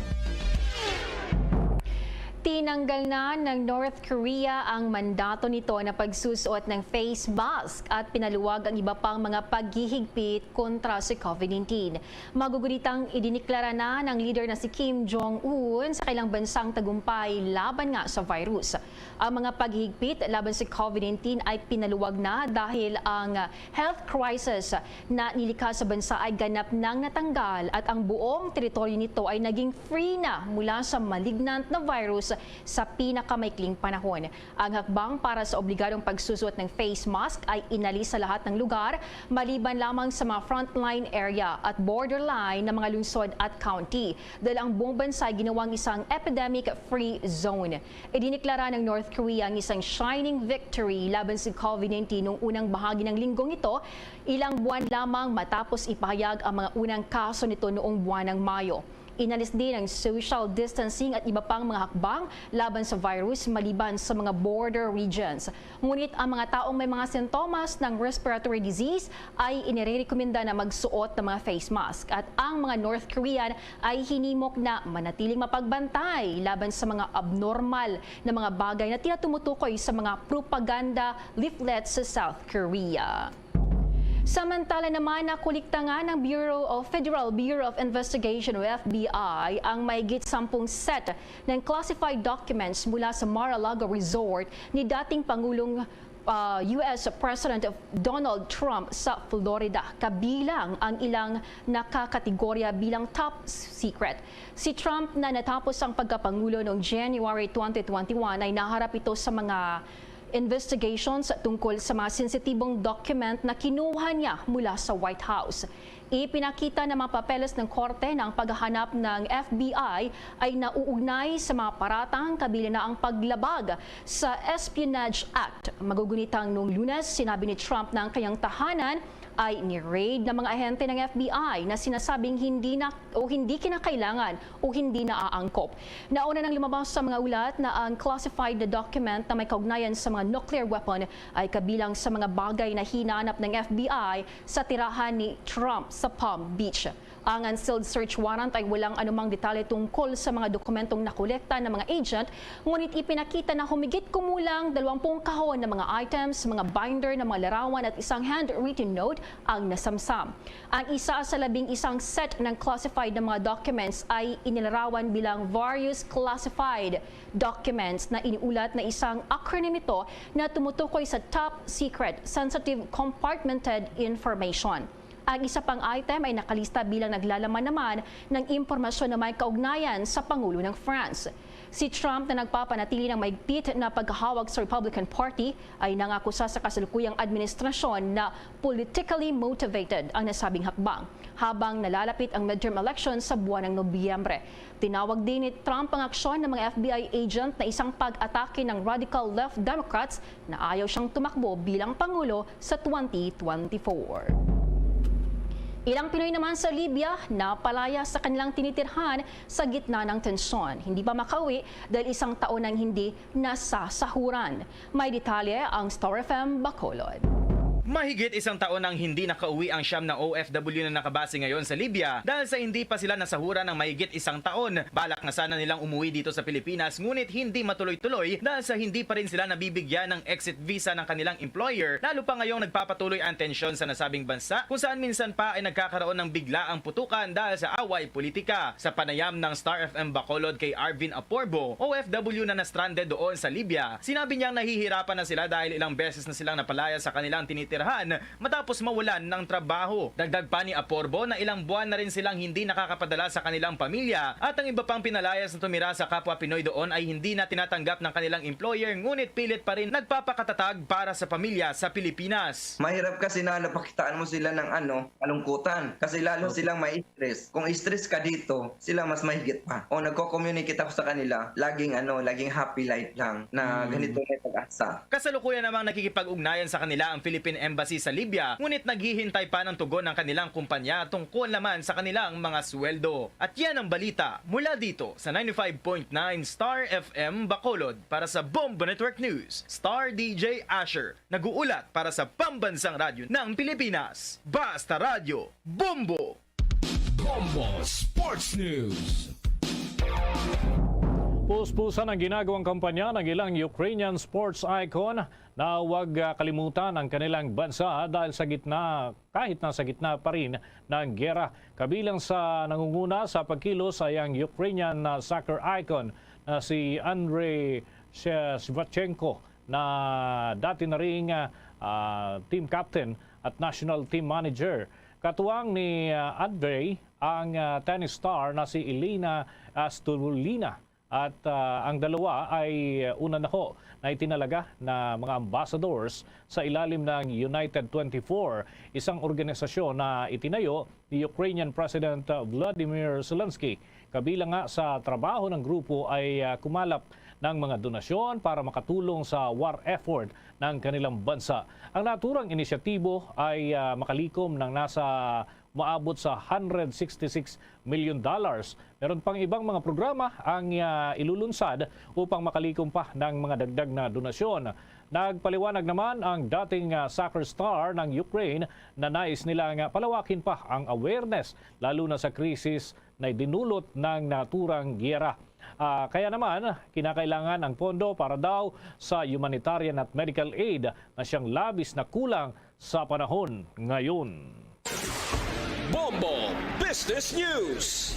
Tinanggal na ng North Korea ang mandato nito na pagsusuot ng face mask at pinaluwag ang iba pang mga paghihigpit kontra sa COVID nineteen. Magugunitang idineklara na ng leader na si Kim Jong-un sa kailang bansang tagumpay laban nga sa virus. Ang mga paghihigpit laban sa COVID nineteen ay pinaluwag na dahil ang health crisis na nilikha sa bansa ay ganap nang natanggal at ang buong teritoryo nito ay naging free na mula sa malignant na virus sa pinakamaikling panahon. Ang hakbang para sa obligadong pagsusuot ng face mask ay inalis sa lahat ng lugar, maliban lamang sa mga frontline area at borderline na mga lungsod at county, dahil ang buong bansa ay ginawang isang epidemic-free zone. Idineklara ng North Korea ang isang shining victory laban sa COVID nineteen noong unang bahagi ng linggong ito, ilang buwan lamang matapos ipahayag ang mga unang kaso nito noong buwan ng Mayo. Inalis din ang social distancing at iba pang mga hakbang laban sa virus maliban sa mga border regions. Ngunit ang mga taong may mga sintomas ng respiratory disease ay inirerekomenda na magsuot ng mga face mask, at ang mga North Korean ay hinimok na manatiling mapagbantay laban sa mga abnormal na mga bagay na tinatumutukoy sa mga propaganda leaflets sa South Korea. Samantala naman, nakolekta nga ng Bureau of, Federal Bureau of Investigation o F B I ang mahigit sampung set ng classified documents mula sa Mar-a-Lago Resort ni dating Pangulong, ah, U S President Donald Trump sa Florida, kabilang ang ilang nakakategorya bilang top secret. Si Trump, na natapos ang pagkapangulo noong January twenty twenty-one, ay naharap ito sa mga investigations tungkol sa mga sensitibong document na kinuha niya mula sa White House. Ipinakita ng mga papeles ng korte na ang paghahanap ng F B I ay nauugnay sa mga paratang, kabilang na ang paglabag sa Espionage Act. Magugunitang noong Lunes, sinabi ni Trump na ang kanyang tahanan ay ni-raid ng mga ahente ng F B I na sinasabing hindi na o hindi kinakailangan o hindi naaangkop. Nauna nang lumabas sa mga ulat na ang classified na document na may kaugnayan sa mga nuclear weapon ay kabilang sa mga bagay na hinanap ng F B I sa tirahan ni Trump sa Palm Beach. Ang unsealed search warrant ay walang anumang detalye tungkol sa mga dokumentong nakolekta ng mga agent, ngunit ipinakita na humigit kumulang dalawampung kahon ng mga items, mga binder ng mga larawan at isang handwritten note ang nasamsam. Ang isa sa labing isang set ng classified na mga documents ay inilarawan bilang various classified documents na iniulat na isang acronym ito na tumutukoy sa top secret, sensitive, compartmented information. Ang isa pang item ay nakalista bilang naglalaman naman ng impormasyon na may kaugnayan sa Pangulo ng France. Si Trump, na nagpapanatili ng mahigpit na paghahawak sa Republican Party, ay nangakusa sa kasalukuyang administrasyon na politically motivated ang nasabing hakbang, habang nalalapit ang midterm election sa buwan ng Nobyembre. Tinawag din ni Trump ang aksyon ng mga F B I agent na isang pag-atake ng radical left Democrats na ayaw siyang tumakbo bilang pangulo sa twenty twenty-four. Ilang Pinoy naman sa Libya napalaya sa kanilang tinitirhan sa gitna ng tensyon. Hindi pa makauwi dahil isang taon nang hindi nasasahuran. May detalye ang Star F M Bacolod. Mahigit isang taon nang hindi nakauwi ang siyam na O F W na nakabase ngayon sa Libya dahil sa hindi pa sila nasahuran ng mahigit isang taon. Balak na sana nilang umuwi dito sa Pilipinas, ngunit hindi matuloy-tuloy dahil sa hindi pa rin sila nabibigyan ng exit visa ng kanilang employer, lalo pa ngayong nagpapatuloy ang tensyon sa nasabing bansa, kung saan minsan pa ay nagkakaroon ng biglaang putukan dahil sa away politika. Sa panayam ng Star F M Bacolod kay Arvin Aporbo, O F W na na-stranded doon sa Libya, sinabi niyang nahihirapan na sila dahil ilang beses na silang napalaya sa kanilang tinitirhan matapos mawalan ng trabaho. Dagdag pa ni Aporbo na ilang buwan na rin silang hindi nakakapadala sa kanilang pamilya at ang iba pang pinalayas na tumira sa kapwa Pinoy doon ay hindi na tinatanggap ng kanilang employer, ngunit pilit pa rin nagpapakatatag para sa pamilya sa Pilipinas. Mahirap kasi na napakitaan mo sila ng ano, kalungkutan. Kasi lalo silang may stress. Kung stress ka dito, sila mas mahigit pa. O nagko-communicate ako sa kanila, laging ano, laging happy life lang na ganito may pag-asa. Kasalukuyan namang nakikipag-ugnayan sa kanila ang Philippine Embassy sa Libya, ngunit naghihintay pa ng tugon ng kanilang kumpanya tungkol naman sa kanilang mga sweldo. At yan ang balita mula dito sa ninety-five point nine Star F M Bacolod. Para sa Bombo Network News, Star D J Asher, nag-uulat para sa Pambansang Radyo ng Pilipinas. Basta Radyo, Bombo! Bombo Sports News. Puspusan ang ginagawang kampanya ng ilang Ukrainian sports icon na huwag, ah, kalimutan ang kanilang bansa dahil sa gitna, kahit nasa gitna pa rin ng giyera. Kabilang sa nangunguna sa pagkilos ay ang Ukrainian, ah, soccer icon na si Andriy Shevchenko, na dati na ring, ah, ah, team captain at national team manager. Katuwang ni, ah, Andriy ang, ah, tennis star na si Elena Svitolina, at, ah, ang dalawa ay, ah, una na ho na itinalaga na mga ambassadors sa ilalim ng United twenty-four, isang organisasyon na itinayo ni Ukrainian President, ah, Volodymyr Zelensky. Kabilang nga sa trabaho ng grupo ay, ah, kumalap ng mga donasyon para makatulong sa war effort ng kanilang bansa. Ang naturang inisyatibo ay, ah, makalikom ng nasa maabot sa hundred sixty-six million dollars. Meron pang ibang mga programa ang, ah, ilulunsad upang makalikom pa ng mga dagdag na donasyon. Nagpaliwanag naman ang dating, ah, soccer star ng Ukraine na nais nila nga palawakin pa ang awareness, lalo na sa krisis na dinulot ng naturang giyera. Ah, kaya naman, kinakailangan ang pondo para daw sa humanitarian at medical aid na siyang labis na kulang sa panahon ngayon. Bombo Business News.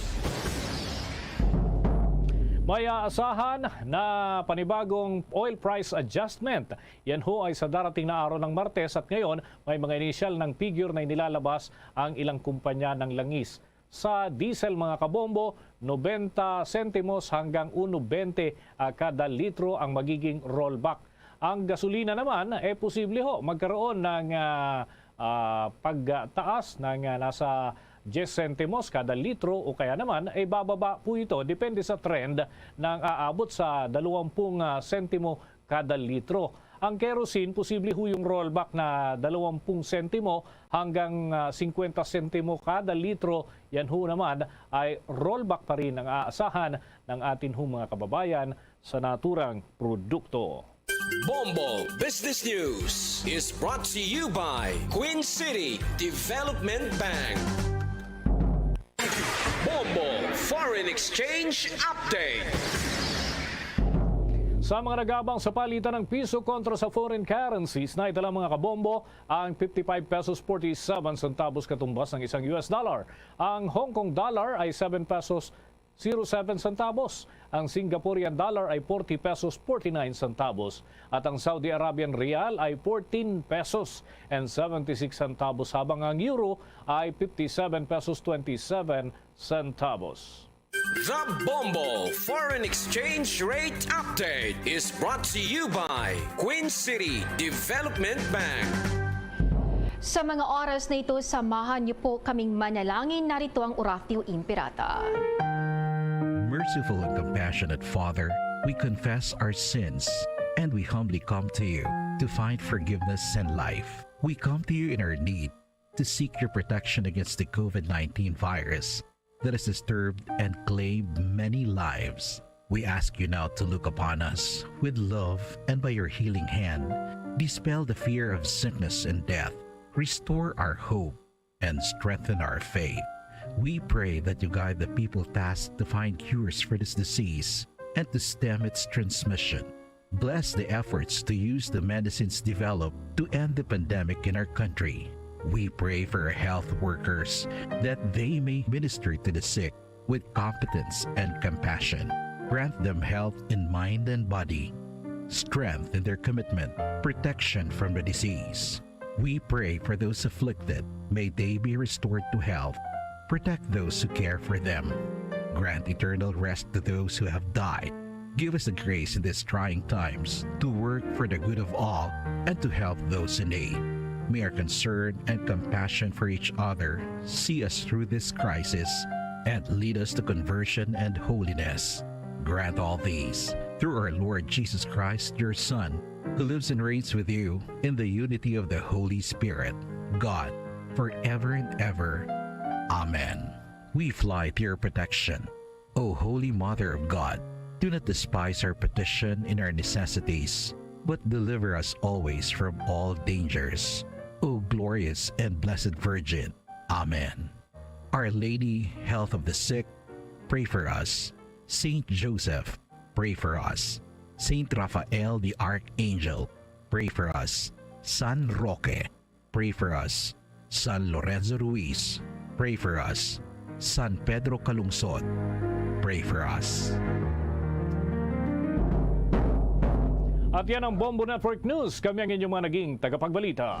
May aasahan na panibagong oil price adjustment. Yan ho ay sa darating na araw ng Martes, at ngayon may mga inisyal ng figure na inilalabas ang ilang kumpanya ng langis. Sa diesel, mga kabombo, nobenta sentimos hanggang uno bente, ah, kada litro ang magiging rollback. Ang gasolina naman, eh, posible ho magkaroon ng, ah, ah, pagtaas ng, ah, nasa diyes sentimos kada litro, o kaya naman, eh, bababa po ito, depende sa trend, ng aabot sa dalawampung, ah, sentimo kada litro. Ang kerosene, posible ho yung rollback na dalawampung sentimo hanggang, ah, singkwenta sentimo kada litro. Yan ho naman ay rollback pa rin ang aasahan ng atin hong mga kababayan sa naturang produkto. Bombo Business News is brought to you by Queen City Development Bank. Bombo Foreign Exchange Update. Sa mga nag-aabang sa palitan ng piso kontra sa foreign currencies, naitala, mga kabombo, ang fifty-five pesos forty-seven centavos katumbas ng isang U S dollar. Ang Hong Kong dollar ay seven pesos zero seven centavos. Ang Singaporean dollar ay forty pesos forty-nine centavos. At ang Saudi Arabian rial ay fourteen pesos and seventy-six centavos, habang ang euro ay fifty-seven pesos twenty-seven centavos. The Bombo Foreign Exchange Rate Update is brought to you by Queen City Development Bank. Sa mga oras na ito, samahan niyo po kaming manalangin. Narito ang Oratio Imperata. Merciful and compassionate Father, we confess our sins and we humbly come to you to find forgiveness and life. We come to you in our need to seek your protection against the COVID nineteen virus that has disturbed and claimed many lives. We ask you now to look upon us with love and by your healing hand, dispel the fear of sickness and death, restore our hope, and strengthen our faith. We pray that you guide the people tasked to find cures for this disease and to stem its transmission. Bless the efforts to use the medicines developed to end the pandemic in our country. We pray for our health workers that they may minister to the sick with competence and compassion. Grant them health in mind and body, strength in their commitment, protection from the disease. We pray for those afflicted. May they be restored to health. Protect those who care for them. Grant eternal rest to those who have died. Give us the grace in these trying times to work for the good of all and to help those in need. May our concern and compassion for each other see us through this crisis and lead us to conversion and holiness. Grant all these through our Lord Jesus Christ, your Son, who lives and reigns with you in the unity of the Holy Spirit, God, forever and ever. Amen. We fly to your protection, O Holy Mother of God. Do not despise our petition in our necessities, but deliver us always from all dangers, O glorious and blessed Virgin. Amen. Our Lady, Health of the Sick, pray for us. Saint Joseph, pray for us. Saint Raphael the Archangel, pray for us. San Roque, pray for us. San Lorenzo Ruiz, pray for us. San Pedro Calungsod, pray for us. At yan ang Bombo Network News. Kami ang inyong mga naging tagapagbalita.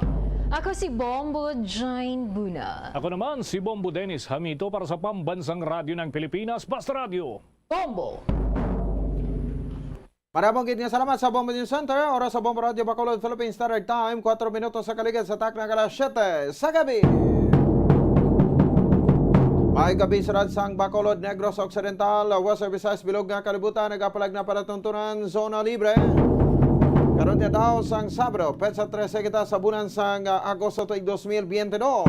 Ako si Bombo Jane Buna. Ako naman si Bombo Dennis Hamito para sa Pambansang Radyo ng Pilipinas, Basta Radyo. Bombo! Maramo gid nga salamat sa Bombo News Center. Oras sa Bombo Radio Bacolod, Philippine Standard Time, kuwatro minutos sa kaligid sa takna nga alas siyete sa gabi. May gabi sa sang Bacolod, Negros Occidental, Western Visayas, bilog nga kalibutan, nagapalag na palatuntunan, zona libre. Karon nga daw sang Sabado, petsa trese kita sa bulan sang, ah, Agosto tuig dos mil biyente dos.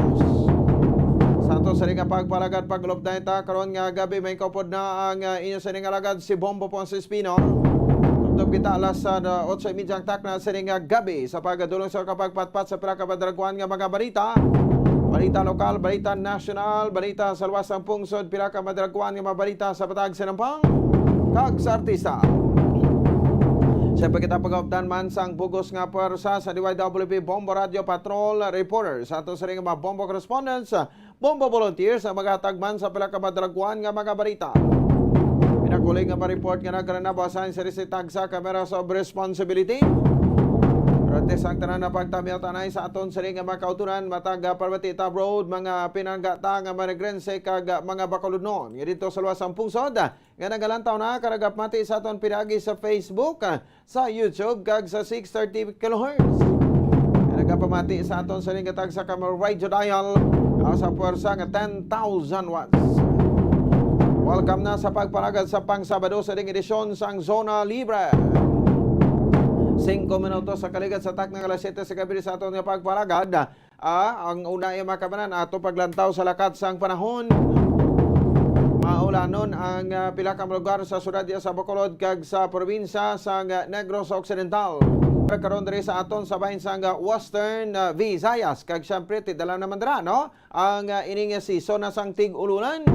Sa ato sa nga pagpalagad, pag-update ta, karon nga gabi may kaupod na ang, ah, inyo sa nga alagad si Bombo Ponce Espino. Tubtob kita alas, ah, otso y media ang takna sa nga gabi sa pagdulong sa kapagpatpat sa pila ka madragwan nga mga balita. Balita lokal, balita nasyonal, balita sa luwas sang pungsod, pila ka madragwan nga mga balita sa patag sa nampang kag sa artista. Siyempre kita pag-updan man sang bugos nga pwersa sa D Y W P Bombo Radio Patrol Reporter sa ato sa mga Bombo Correspondents, Bombo Volunteers ang maghatag man sa pila ka madragwan nga mga balita. Pinakuling nga ma-report nga nagranabo assign sa tagsa ka Cameras of Responsibility. Pero ante sang tanan na pagtamiyaw tanay sa aton sini nga mga kautunan, matag, ah, Parbatita Road, mga pinanggata nga mga Negrense kag, ah, mga Bacolodnon nga dito sa luwas sang pungsod, ah, nga nagalantaw na kag nagapamati sa aton pinaagi sa Facebook, ah, sa YouTube kag sa six thirty kilohertz. Nga nagapamati sa aton sa ning gatag sa Kamar Radio Dial, ah, sa pwersa nga ten thousand watts. Welcome na sa pagpalagad sa pang-Sabado sa ding edisyon sang Zona Libre. Singko minutos sa kaligid sa takna nga alas siyete sa gabi sa aton nga pagpalagad. Ah, ang una ay makabanan ato paglantaw sa lakat sang panahon. Maulanon ang, ah, pila ka lugar sa syudad diya sa Bacolod kag sa probinsya sang, ah, Negros Occidental. Karon diri sa aton sa bahin sang, ah, Western, ah, Visayas kag siyempre ti dala naman dira, no? Ang, ah, ining season na sang tig-ulunan.